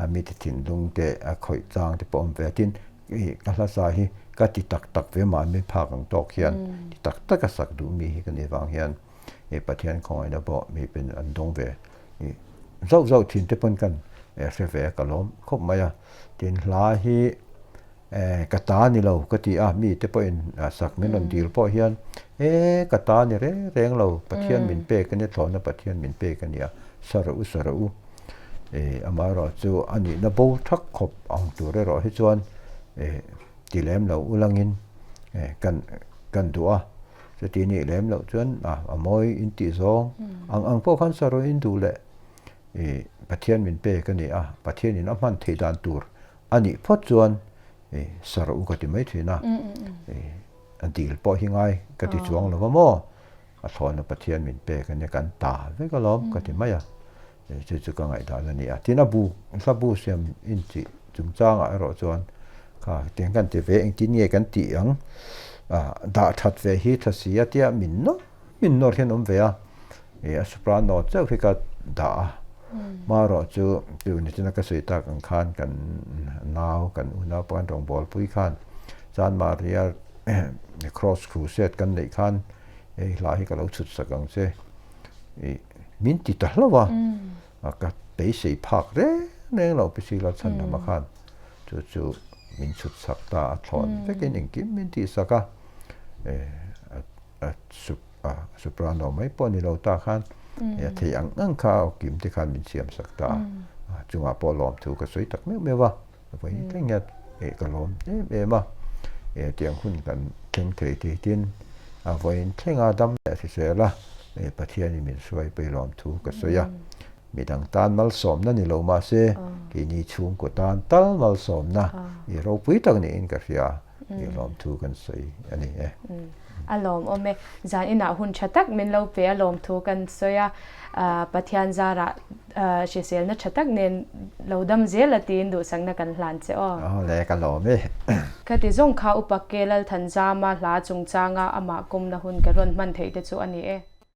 a mi te thinlung te a khawih chang te pawh a awm ve a tin i ka hla sa hi ka ti tak tak ve mahni phak ang tawk hian ti tak tak a sak duh mi hi ka nih vang hian i Pathian khawngaihna pawh mi pen an dawng ve i zauh zauh thin te pawn kan hre ve a ka lawm khawp mai a tin hla hi ka ta ni lo ka ti a mi te pawhin sak min rawn dil pawh hian e ka ta ni reng reng lo Pathian min pek a nia thlawhna Pathian min pek a nia sa rawh u sa rawh u e amaherawhchu a nihna bo thak khawp ang tur erawh hi chuan e ti lem lo ulangin kan kan duh a chuti nih lem loh chuan a mawi in tih zawng ang ang pawh khan sa rawh in duh leh ih Pathian min pek a ni a Pathian in a hman theih dan tur a nih phawt chuan ih sa rawh u ka ti mai thin a ih a dil pawh hi ngai ka ti chuang lo va maw a thlawhna Pathian min pek a nia kan ta vek alawm ka ti mai a Chu chu ka ngaihdan a ni a. Tin a bu, hla bu siam intih chungchangah erawh chuan kha tiang kan ti ve, engtin nge kan tih ang? Dah that ve hi tha si a tia min nawr min nawr hian awm ve a. Ih a soprano chauh hi ka dah a. Hmarawh chu chu nichina ka sawi tak ang khan kan nau, kan unau pawh kan rawngbawlpui khan Chan Maria Cross Crusade kan neih khan hei hla hi ka lo chhut sak ang che. Ih. Min ti ta hlauh a, ka Beisei phak reng reng lo Pi Lalchhandama khan chu chu min chhut sak ta a, thlawn vekin engkim min tih sak a, a soprano mai pawh ni lo ta khan a thei ang ang kha a awkim te khan min siam sak ta a, chungah pawh lawmthu ka sawi tak meuh meuh a, vawi thleng hian ka lawm em em a, tiang hun kan thleng thei tih tin a vawiin thlenga dam leh hrisel a, Pathianin min hruai pawh i lawmthu ka sawi a. Midang tan malsawmna ni lo mahse, keini chhungkaw tan tal malsawmna i ropui tak niin ka hria i lawmthu kan sawi a ni e. A lawmawm e. Zan inah hun tha tak min lo pe a lawmthu kan sawi a, Pathian zarah hriselna tha tak nen lo dam zel a tiin duhsakna kan hlan che aw. Aw le, ka lawm e. Khati zawng kha Upa Ke Lalthanzama hla chungchanga amah kawmna hun ka rawn hman theih te chu a ni e.